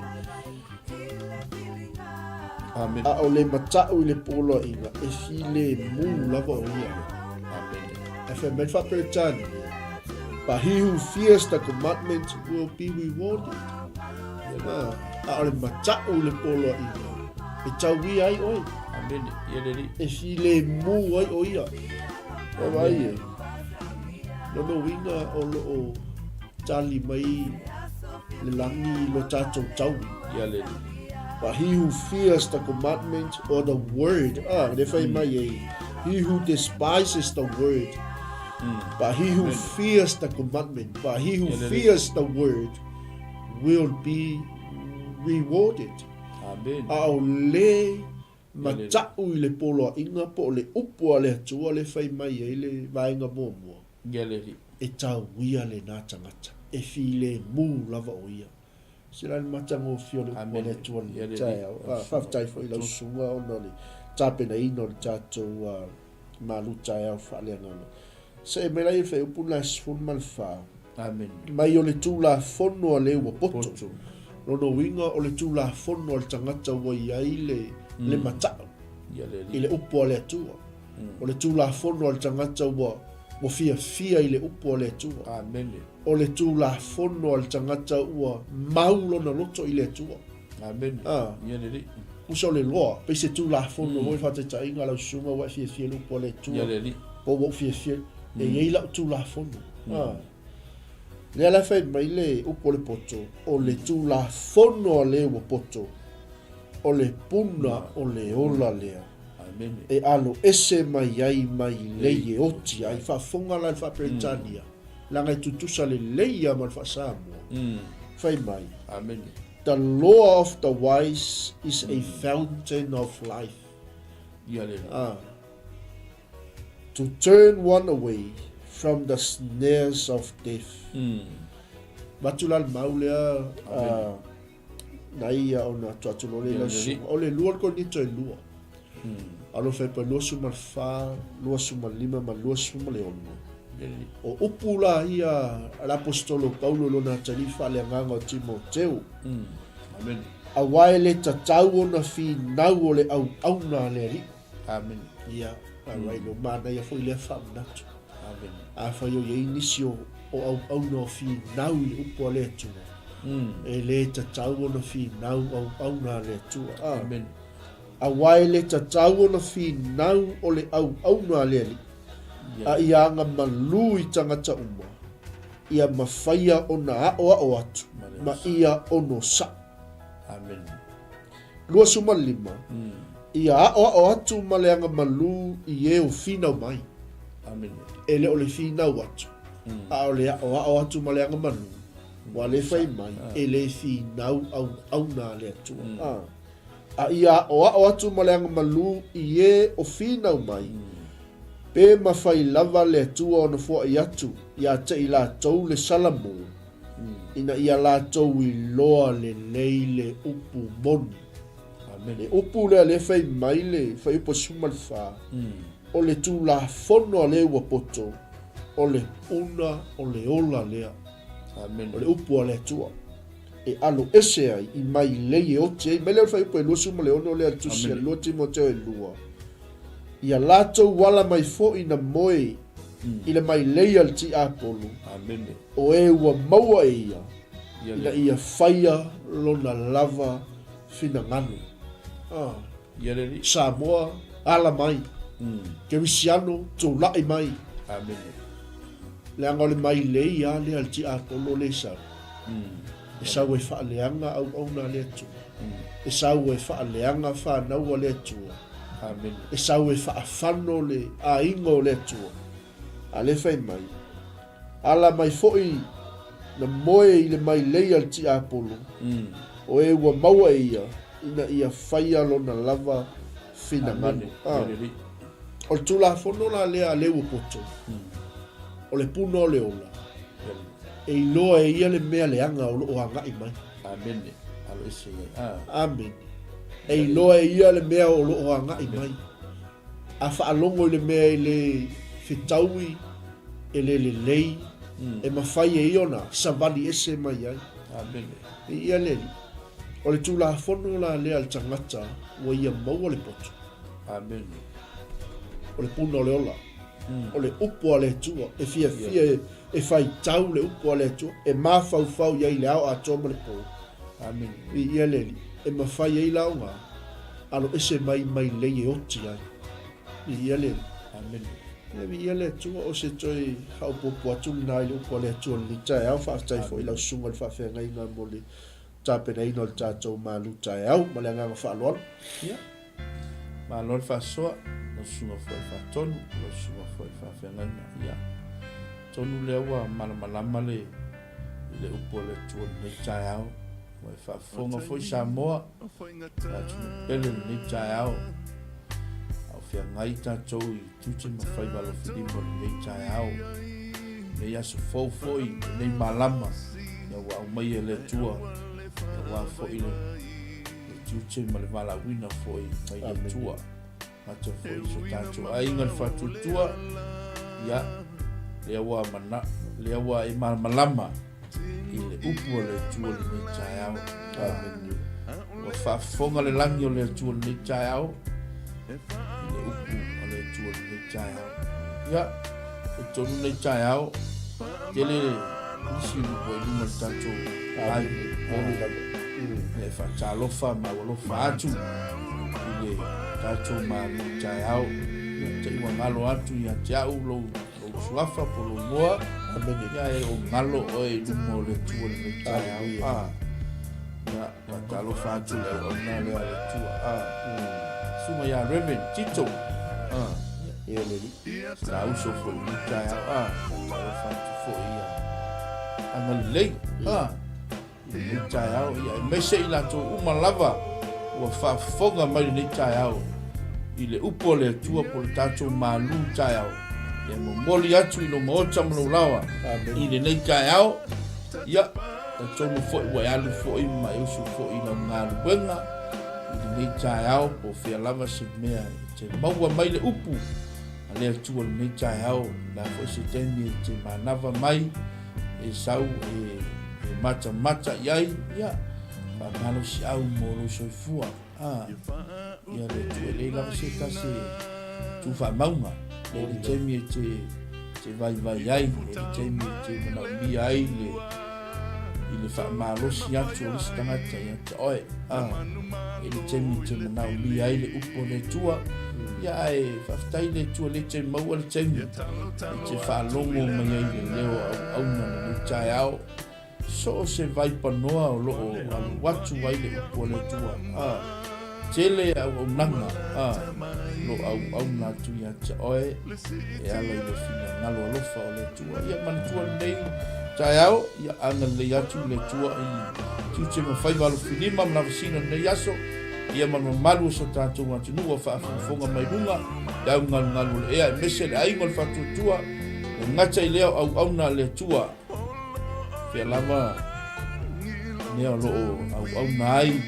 Amene. A o le mata'u i le poloaiga, e filemu lava o ia. Amene. Ae fai mai le faa-Peretania, But he who fears the commandment will be rewarded. A, a o le mata'u i le poloaiga, e tauia ai oe. Amene. Ia le alii. E filemu ai o ia. E vai e. Lona uiga o loo tali mai le lagi i lo tatou taui. Ia le alii. But he who fears the commandment or the word, ah, le fai mai e, he who despises the word, but he who fears the commandment, but he who fears the word will be rewarded. Amen. A o le mata'u i le poloaiga po o le upu a le Atua le fai mai ai le vaega muamua. Ia le alii. E tauia lenā tagata, e filemu lava o ia. Sila le matagofie o le upu a le Atua i lenei taeao. Faafetai foi i lau susuga ona o le tapenaina o le tatou malu taeao faaleagaga. Se'e mai la i le fuaiupu lena 14. Amene. Mai o le Tulafono a le ua poto. Lona uiga o le Tulafono a le tagata ua i ai le, le mata'u i le upu a le Atua. O le Tulafono a le tagata ua, ua fiafia i le upu a le Atua. Amene. O le Tulafono a le tagata ua mau lona loto i le Atua. Amene. Ah. Ia le alii. Tusa o le loa, pei se Tulafono foi faataitaiga lau susuga ua e fiafia i le upu a le Atua. Ia le alii. Po ua ou fiafia, e i ai lau Tulafono. Ah. Lea la e fai mai le upu o le poto, o le Tulafono a le ua poto, o le puna o le ola lea. E alo ese mai ai mai lei e oti ai. Faafofoga la i le faa-Peretania, leaga e tutusa lelei lava ma le faa-Samoa. Fai mai, The law of the wise is a fountain of life. To turn one away from the snares of death. Avatu la le mau lea na ia ona atu atu loa lea i lau susuga. O le lua le Korinito e lua. Alofa e pa 24, 25 ma 26. O upu la ia a le Aposetolo Paulo i lona atalii faaleagaga o Timoteo. Aua e le tatau ona finau o le auauna a le Alii. Amene. Ia, alright, o manaia foi lea faamanatu. Amene. Afai o i ai nisi o, o auauna o finau i le upu a le Atua, e le tatau ona finau auauna a le Atua. Ah. Amene. Aua e le tatau ona finau o le auauna a le Alii, a ia agamalu i tagata uma, ia mafaia ona aoao atu ma ia onosai. Amene. 25, Ia aoao atu ma le agamalu i e o finau mai. E le o le finau atu, a o le aoao atu ma le agamalu, ua le fai mai, e le finau auauna a le Atua. A ia aoao atu ma le agamalu i e o finau mai, pe mafai lava le Atua ona foai atu ia te i latou le Salamo, ina ia latou iloa lelei le upu moni. Le upu lea lea fai mai le fuaiupu 14, o le Tulafono a le ua poto, o le puna o le ola lea. O le upu a le Atua e alo ese ai i mailei e oti ai. Mai lea o le fuaiupu e 26 lea le tusi a 2 Timoteo e 2, ia latou ala mai foi na moe i le mailei a le tiapolo, o e ua maua e ia, ina ia faia lona lava finagalo. Samoa, ala mai. Kerisiano, tulai mai. Leaga o le mailei lava lea a le tiapolo lea e sau. E sau e faaleaga auauna a le Atua. E sau e faaleaga fanau a le Atua. E sau e faafano le aiga o le Atua. A lea fai mai, Ala mai foi na moe i le mailei a le tiapolo, o e ua maua e ia, ina ia faia lona lava finagalo. O le Tulafono la lea a le ua poto, o le puna o le ola, e iloa e ia le mea leaga o lo o agai mai. Amene. E iloa e ia le mea o lo o agai mai. A faalogo i le mea e le fetaui, e le lelei, e mafai e ia ona savali ese mai ai. Viia le Alii. O le Tulafono la lea a le tagata ua ia maua le poto. O le puna o le ola. O le upu a le Atua. E fiafia e faitau le upu a le Atua, e mafaufau i ai i le ao atoa ma le po. Viia le Alii. E mafai ai la ona alo ese mai mai lei e oti ai. Viia le Alii. Amene. Ia viia le Atua, o se toe faaopoopo atu lena i le upu a le Atua i lenei taeao. Faafetai foi i lau susuga i le faafeagaiga mo le tapenaina o le tatou malu taeao. Ma le agaga faaaloalo. Ia, malo le faasoa, lau susuga foi i le faatonu, lau susuga foi i le faafeagaiga. Ia, atonu lea ua malamalama le i le upu a le Atua i lenei taeao. Ua e faafofoga foi Samoa, le atunuu pele i lenei taeao. A o feagai tatou i tiute ma faiva alofilima o lenei taeao. Lenei aso fou foi, lenei malama, ia ua aumaia e le Atua, aua foi le, le tiute ma le valaauina foi mai le Atua. Gata foi i so tatou aiga le faatuatua, ia, lea ua mana, lea ua e malamalama i le upu a le Atua lenei taeao. Amene. Ua faafofoga le lagi o le Atua lenei taeao i le upu a le Atua lenei taeao. Ia, e tonu lenei taeao, tele nisi ua i luma le tatou ai. Amene. E faatalofa ma alofa atu i le tatou malu taeao. Ia te i ua galo atu ia te au lou, lou suafa po lou igoa. Amene. Ia e o galo oe i luma o le Atua lenei taeao. Ah. Ia, faatalofa atu i le auauna lea a le Atua. Ah. Susuga ia Reverend Tito, ah, Ia le alii. Sa uso foi i lenei taeao, ah, faatalofa atu foi ia agalelei, ah, i lenei taeao, ia aemaise i latou uma lava ua faafofoga mai lenei taeao i le upu a le Atua po o le tatou malu taeao. Ia momoli atu i lou maota ma lou laoa i lenei taeao. Ia, talitonu foi ua e alu foi ma e usu foi i lau galuega i lenei taeao po o fea lava se mea e te maua mai le upu a le Atua i lenei taeao. O le a foi se taimi e te manava mai e sau e matamata i ai, ia, faamalosiau mo lou soifua. A, ia le Atua, e leai lava se tasi e tu faamauga, e leai le taimi e te, te vaivai ai, e leai le taimi e te manaomia ai le, i le faamalosi atu o le isi tagata ia te oe. A, e leai le taimi e te manaomia ai le upu a le Atua, ia ae faafetai le Atua lea e te maua le taimi e te faalogo mai ai i le leo auauna o lenei taeao. So o se vaipanoa o lo o alu atu ai le upu a le Atua, a, tele auaunaga, a, lo auauna atu ia te oe e ala i le finagalo alofa o le Atua. Ia manatua lenei taeao, ia agalelei atu le Atua i tiute ma faiva alofilima ma lavasina lenei aso, ia ma le mamalu o so tatou atunuu ua faafogafoga mai luga i augalugalu o le ea, aemaise le aiga o le Faatuatua, e gata i lea o auauna a le Atua. Fea lava mea o lo o auauna ai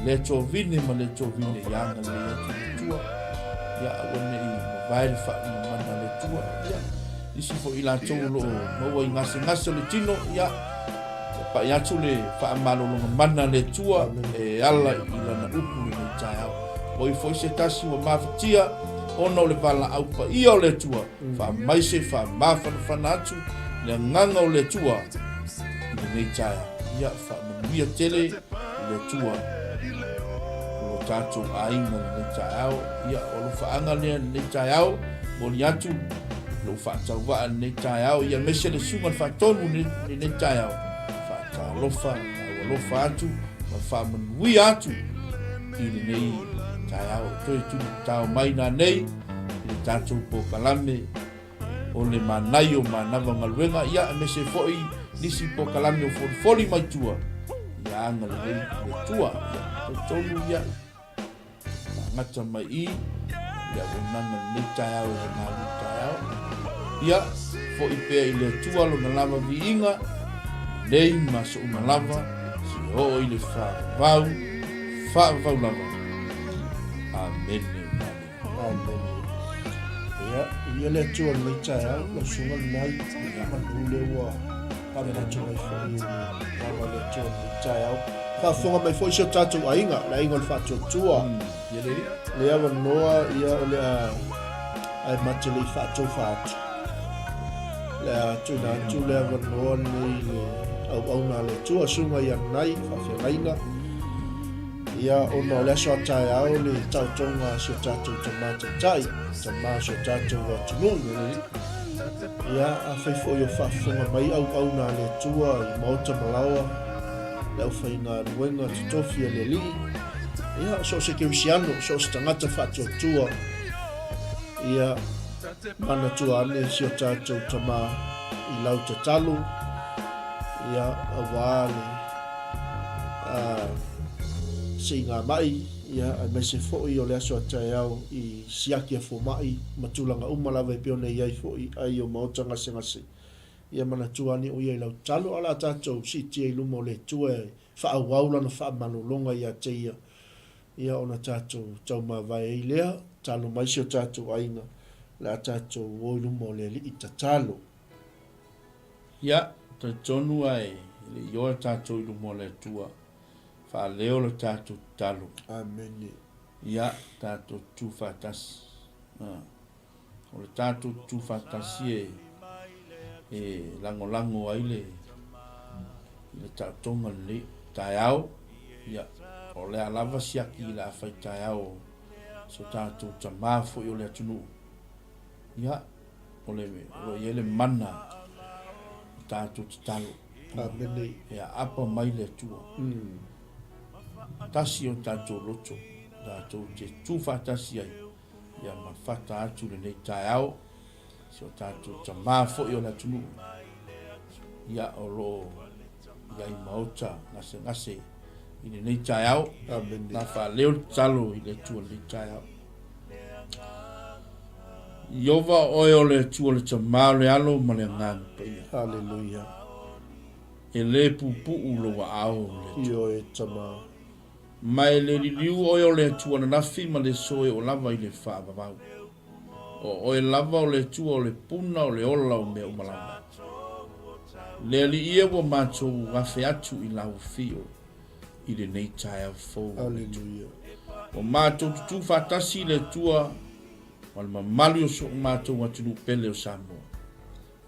le tovine ma le tovine ia agalelei atu le Atua. Ia aua ne i mavae le faamamana a le Atua. Ia, nisi foi i latou o lo o maua i gasegase o le tino, ia, ia pai atu le faamalologa mana a le Atua e ala i lana upu lenei taeao. Ua i foi se tasi ua mafatia ona o le valaau paia o le Atua. Faamaise, faamafanafana atu le agaga o le Atua i lenei taeao. Ia faamanuia tele i le Atua o lo tatou aiga i lenei taeao. Ia o alofaaga lea i lenei taeao, momoli atu lou faatauvaa i lenei taeao, ia aemaise le susuga i le faatonu i lenei taeao. Faatalofa, faaualofa atu ma faamanuia atu i lenei taeao. Toe tulitatao mai nanei i le tatou polokalame o le Manaia o Manava Galuega, ia aemaise foi nisi polokalame o folifoli mai tua, ia agalelei le Atua. Ia, talitonu ia, faagata mai i le auaunaga i lenei taeao i le malu taeao. Ia, foi pea i le Atua lona lava viiga, nei ma aso uma lava, seia oo i le faavavau, faavavau lava. Amene. Amene. Ia, ia le Atua lenei taeao, lau susuga lenai, ia manu lea ua faamanatu mai foi i le agaga o le Atua lenei taeao. Faafofoga mai foi si o tatou aiga, le aiga o le Faatuatua. Ia le Le avanoa, ia o le a ae ma te le i faatofa atu. Le a tuuina atu le avanoa lenei i le auauna a le Atua, susuga ia Nanai, faafeagaiga. Ia, ona o le aso a taeao le taotoga a si o tatou tama taitai, tama o si o tatou atunuu. Ia, afai foi o faafofoga mai auauna a le Atua i maota ma laoa, le aufaigaluega totofi a le Alii, ia, so o se kerisiano, so o se tagata faatuatua, ia, manatua ane si o tatou tama i lau tatalo, ia, auā le siigamai, ia, aemaise foi o le aso a taeao i siaki a fomai ma tulaga uma lava e pei ona i ai foi ai o maota gasegase. Ia manatua ane o ia i lau tatalo, a o le a tatou siitia i luma o le Atua e faaauau lana faamalologa ia te ia, ia ona tatou taumavae ai lea, tatalo mai si o tatou aiga, o le a tatou o i luma o le Alii tatalo. Ia, talitonu ae le i oe tatou i luma o le Atua, faaleo le tatou tatalo. Amene. Ia, tatou tutu faatasi. A, o le tatou tutu faatasi e, e lagolago ai le, le taotoga lenei taeao. Ia, o le a lava siaki i le a fai taeao o so tatou tama foi o le atunuu. Ia, o le, o lo o i ai le mana o tatou tatalo. Amene. E aapa mai le Atua. Tasi o tatou loto. Tatou te tu faatasi ai ia ma fata atu lenei taeao si o tatou tamā foi o le atunuu ia o lo o i ai maota gasegase i lenei taeao. Amene. Na faaleo le tatalo i le Atua i lenei taeao. Ieova oe o le Atua le Tamā o le Alo ma le Agaga Paia. Haleluia. E le puupuu lou aao le Atua. Ioe Tamā. Ma e le liliu oe o le Atua ananafi ma le aso e oo lava i le faavavau. O oe lava o le Atua o le puna o le ola o mea uma lava. Le Alii e ua matou afe atu i lau afio i lenei taeao fou. Aleluia. Ua matou tutū faatasi i le Atua ma le mamalu o so matou atunuu pele o Samoa.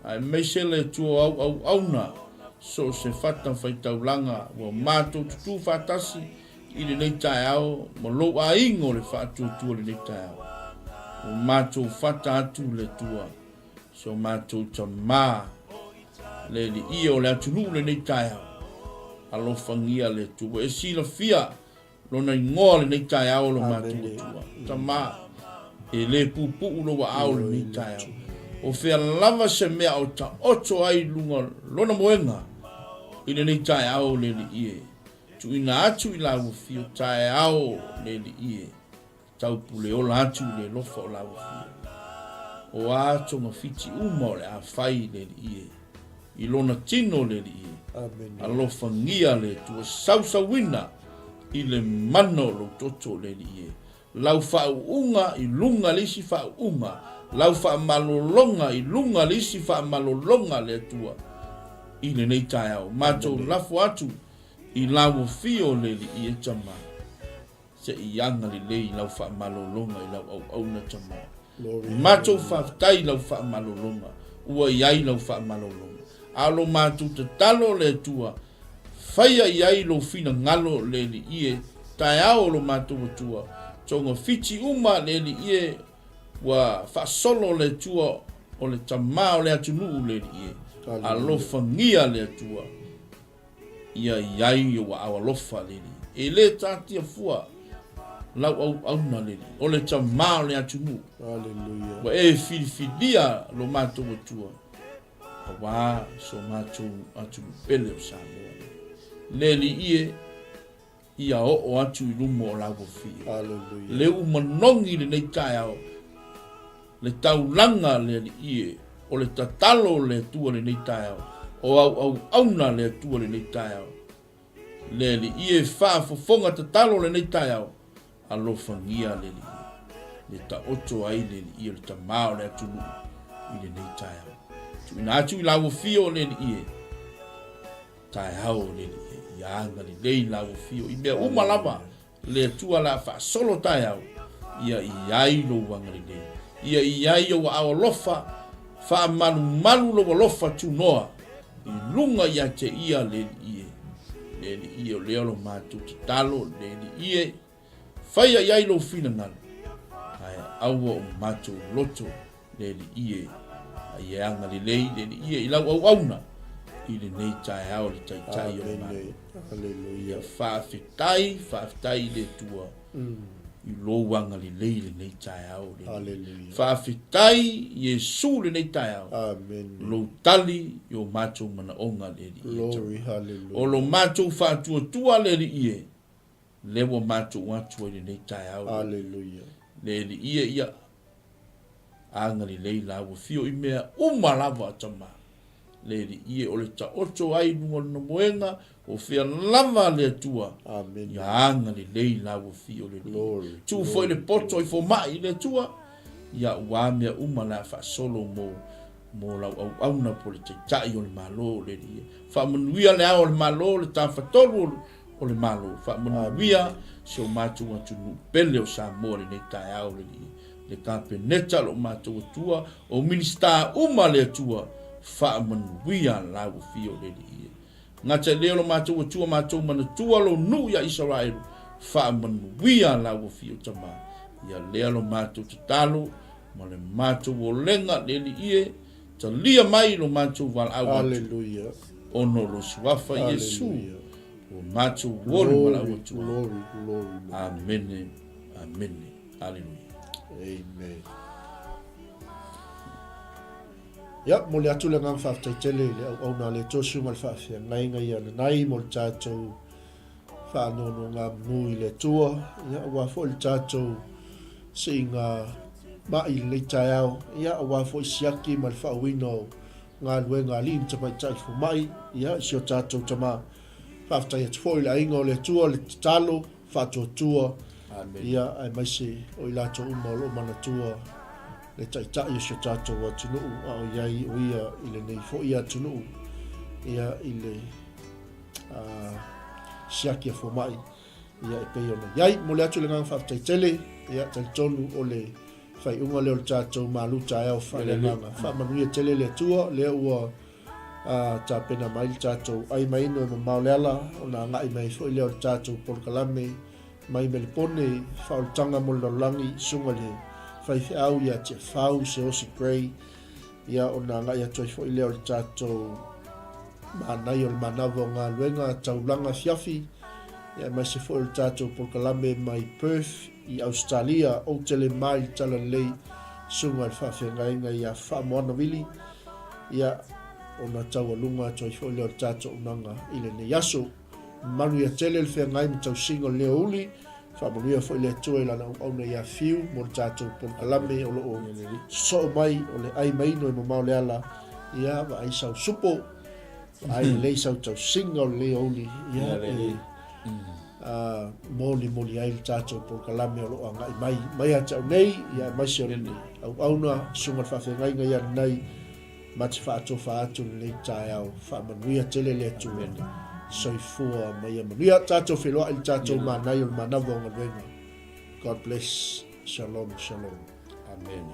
Aemaise le Atua o au auauna so o se fata faitaulaga ua matou tutū faatasi i lenei taeao ma lou aiga o le faatuatua i lenei taeao. Ua matou fata atu le Atua so matou tamā le Alii o le atunuu lenei taeao. Alofagia le Atua ua e silafia Lona igoa lenei taeao lo matou Atua. Tama, e le puupuu lou aao lenei taeao. O fea lava se mea o taoto ai luga lona moega i lenei taeao le Alii e. Tuuina atu i lau afio taeao le Alii e. Taupule ola atu i le alofa o lau afio. O a togafiti uma o le a fai le Alii e. I lona tino le Alii e. Alofagia le Atua sausauina i le mana o lou toto le Alii e. Lau faauuga i luga le isi faauuga, lau faamalologa i luga le isi faamalologa le Atua i lenei taeao. Matou lafo atu i lau afio le Alii e Tama. Se i agalelei i lau faamalologa i lau auauna tama. Matou faafetai i lau faamalologa, ua i ai lau faamalologa. A o lo matou tatalo le Atua, faia i ai lou finagalo le Alii e, taeao o lo matou Atua, togafiti uma le Alii e, ua faasolo le Atua o le Tama o le atunuu le Alii e. Alofagia le Atua. Ia i ai ou aao alofa, le Alii. E le taatia fua lau auauna, le Alii, o le tamā o le atunuu. Aleluia. Ua e filifilia lo matou Atua, auā so matou atunuu pele o Samoa. Le Alii e, ia oo atu i luma o lau afio. Aleluia. Le uu manogi i lenei taeao, le taulaga le Alii e, o le tatalo le Atua lenei taeao, o auauauna le Atua lenei taeao. Le Alii e faafofoga tatalo lenei taeao, alofagia le Alii e, le taoto ai le Alii o le Tama o le atunuu i lenei taeao. Tuuina atu i lau afio le Alii e, Taeao le Alii ia agalelei lau afio i mea uma lava le Atua la faasolo taeao ia i ai lou agalelei ia i ai ou aao alofa faamalumalu lou alofa tunoa i luga ia te ia le Alii e le Alii e o lea lo matou tatalo le Alii e Faia i ai lou finagalo, ae aua o matou loto le Alii e, a ia agalelei le Alii e i lau auauna i lenei taeao le Taitai o le Malo. Ia faafetai, faafetai i le Atua i lou agalelei i lenei taeao le Alii. Faafetai Iesu i lenei taeao, lou tali i o matou manaoga le Alii e. O lo matou faatuatua le Alii e, Lea ua matou atu ai lenei taeao. Aleluia. Le Alii e ia agalelei la ua fio i mea uma lava a tama. Le Alii e o le taoto ai i luga o lona moega, o fea lava le Atua. Amen. Ia agalelei la ua fio le Alii. Glory. Tuu foi le poto i fomai i le Atua, ia ua mea uma la faasolo mo mo lau auauna po le Taitai o le Malo le Alii e. Faamanuia le ao o le Malo, le tafatolu o o le Malo. Faamanuia si o matou atunuu pele o Samoa lenei taeao le Alii, le Kapeneta lo matou Atua, o Minisita uma le Atua, faamanuia lau afio le Alii. Gata i lea lo matou Atua matou manatua lou nuu ia Isaraelu, faamanuia lau afio Tama. Ia lea lo matou tatalo ma le matou olega le Alii e, talia mai lo matou valaau atu. Aleluia. Ona o lo Suafa Iesu. Aleluia. Ua matou oli ma lau Atua. Glory, glory, glory. Amene. Amene. Aleluia. Amen. Ia, momoli atu le agaga faafetai tele i le auauna a le Atua Susuga i le Faafeagaiga ia Nanai mo le tatou faanonogamanu i le Atua, ia, aua foi le tatou siiga mai i lenei taeao, ia, aua foi siaki ma le faauiina o galuega a alii ma tamaitai fomai, ia, i si o tatou tama. Faafetai atu foi i le aiga o le Atua, le tatalo, faatuatua, ia, aemaise o i latou uma o lo o manatua le Taitai o si o tatou atunuu, a o i ai o ia i lenei foi atunuu, ia, i le siaki a fomai, ia, e pei ona i ai. Momoli atu le agaga faafetai tele, ia, talitonu o le faaiuga lea o le tatou malu taeao faaleagaga. Faamanuia tele le Atua, lea ua a tapena mai le tatou ai ma inu e mamao le ala, ona agai mai ai foi lea o le tatou polokalame mai Melepone, faaolataga mo le lalolagi, susuga i le faifeau ia Tiafau Seosi Gray, ia ona agai atu ai foi lea o le tatou manaia o le manava o galuega taulaga afiafi, ia aemaise foi o le tatou polokalame mai Perth i Ausetalia, ou te le ma i le talalelei, susuga i le faafeagaiga ia Faamoana Vili, ia ona taualuga atu ai foi lea o le tatou auaunaga i lenei aso. Manuia tele le feagai ma tausiga o lenei aoauli, faamanuia foi le Atua i Lana auauna ia Fiu mo le tatou polokalame o lo o sosoo mai o le ai maino e mamao le ala, ia vaai sau supo, vaai lelei sau tausiga o lenei aoauli, ia e molimoli ai le tatou polokalame o lo o agai mai mai ia te au nei, ia aemaise o le auauna, susuga i le faafeagaiga ia Nanai, ma te faatofa atu lenei taeao. Faamanuia tele le Atua. Soifua ma ia manuia. Tatou feiloai i le tatou manaia o le manava o galuega. God bless. Shalom, shalom. Amen.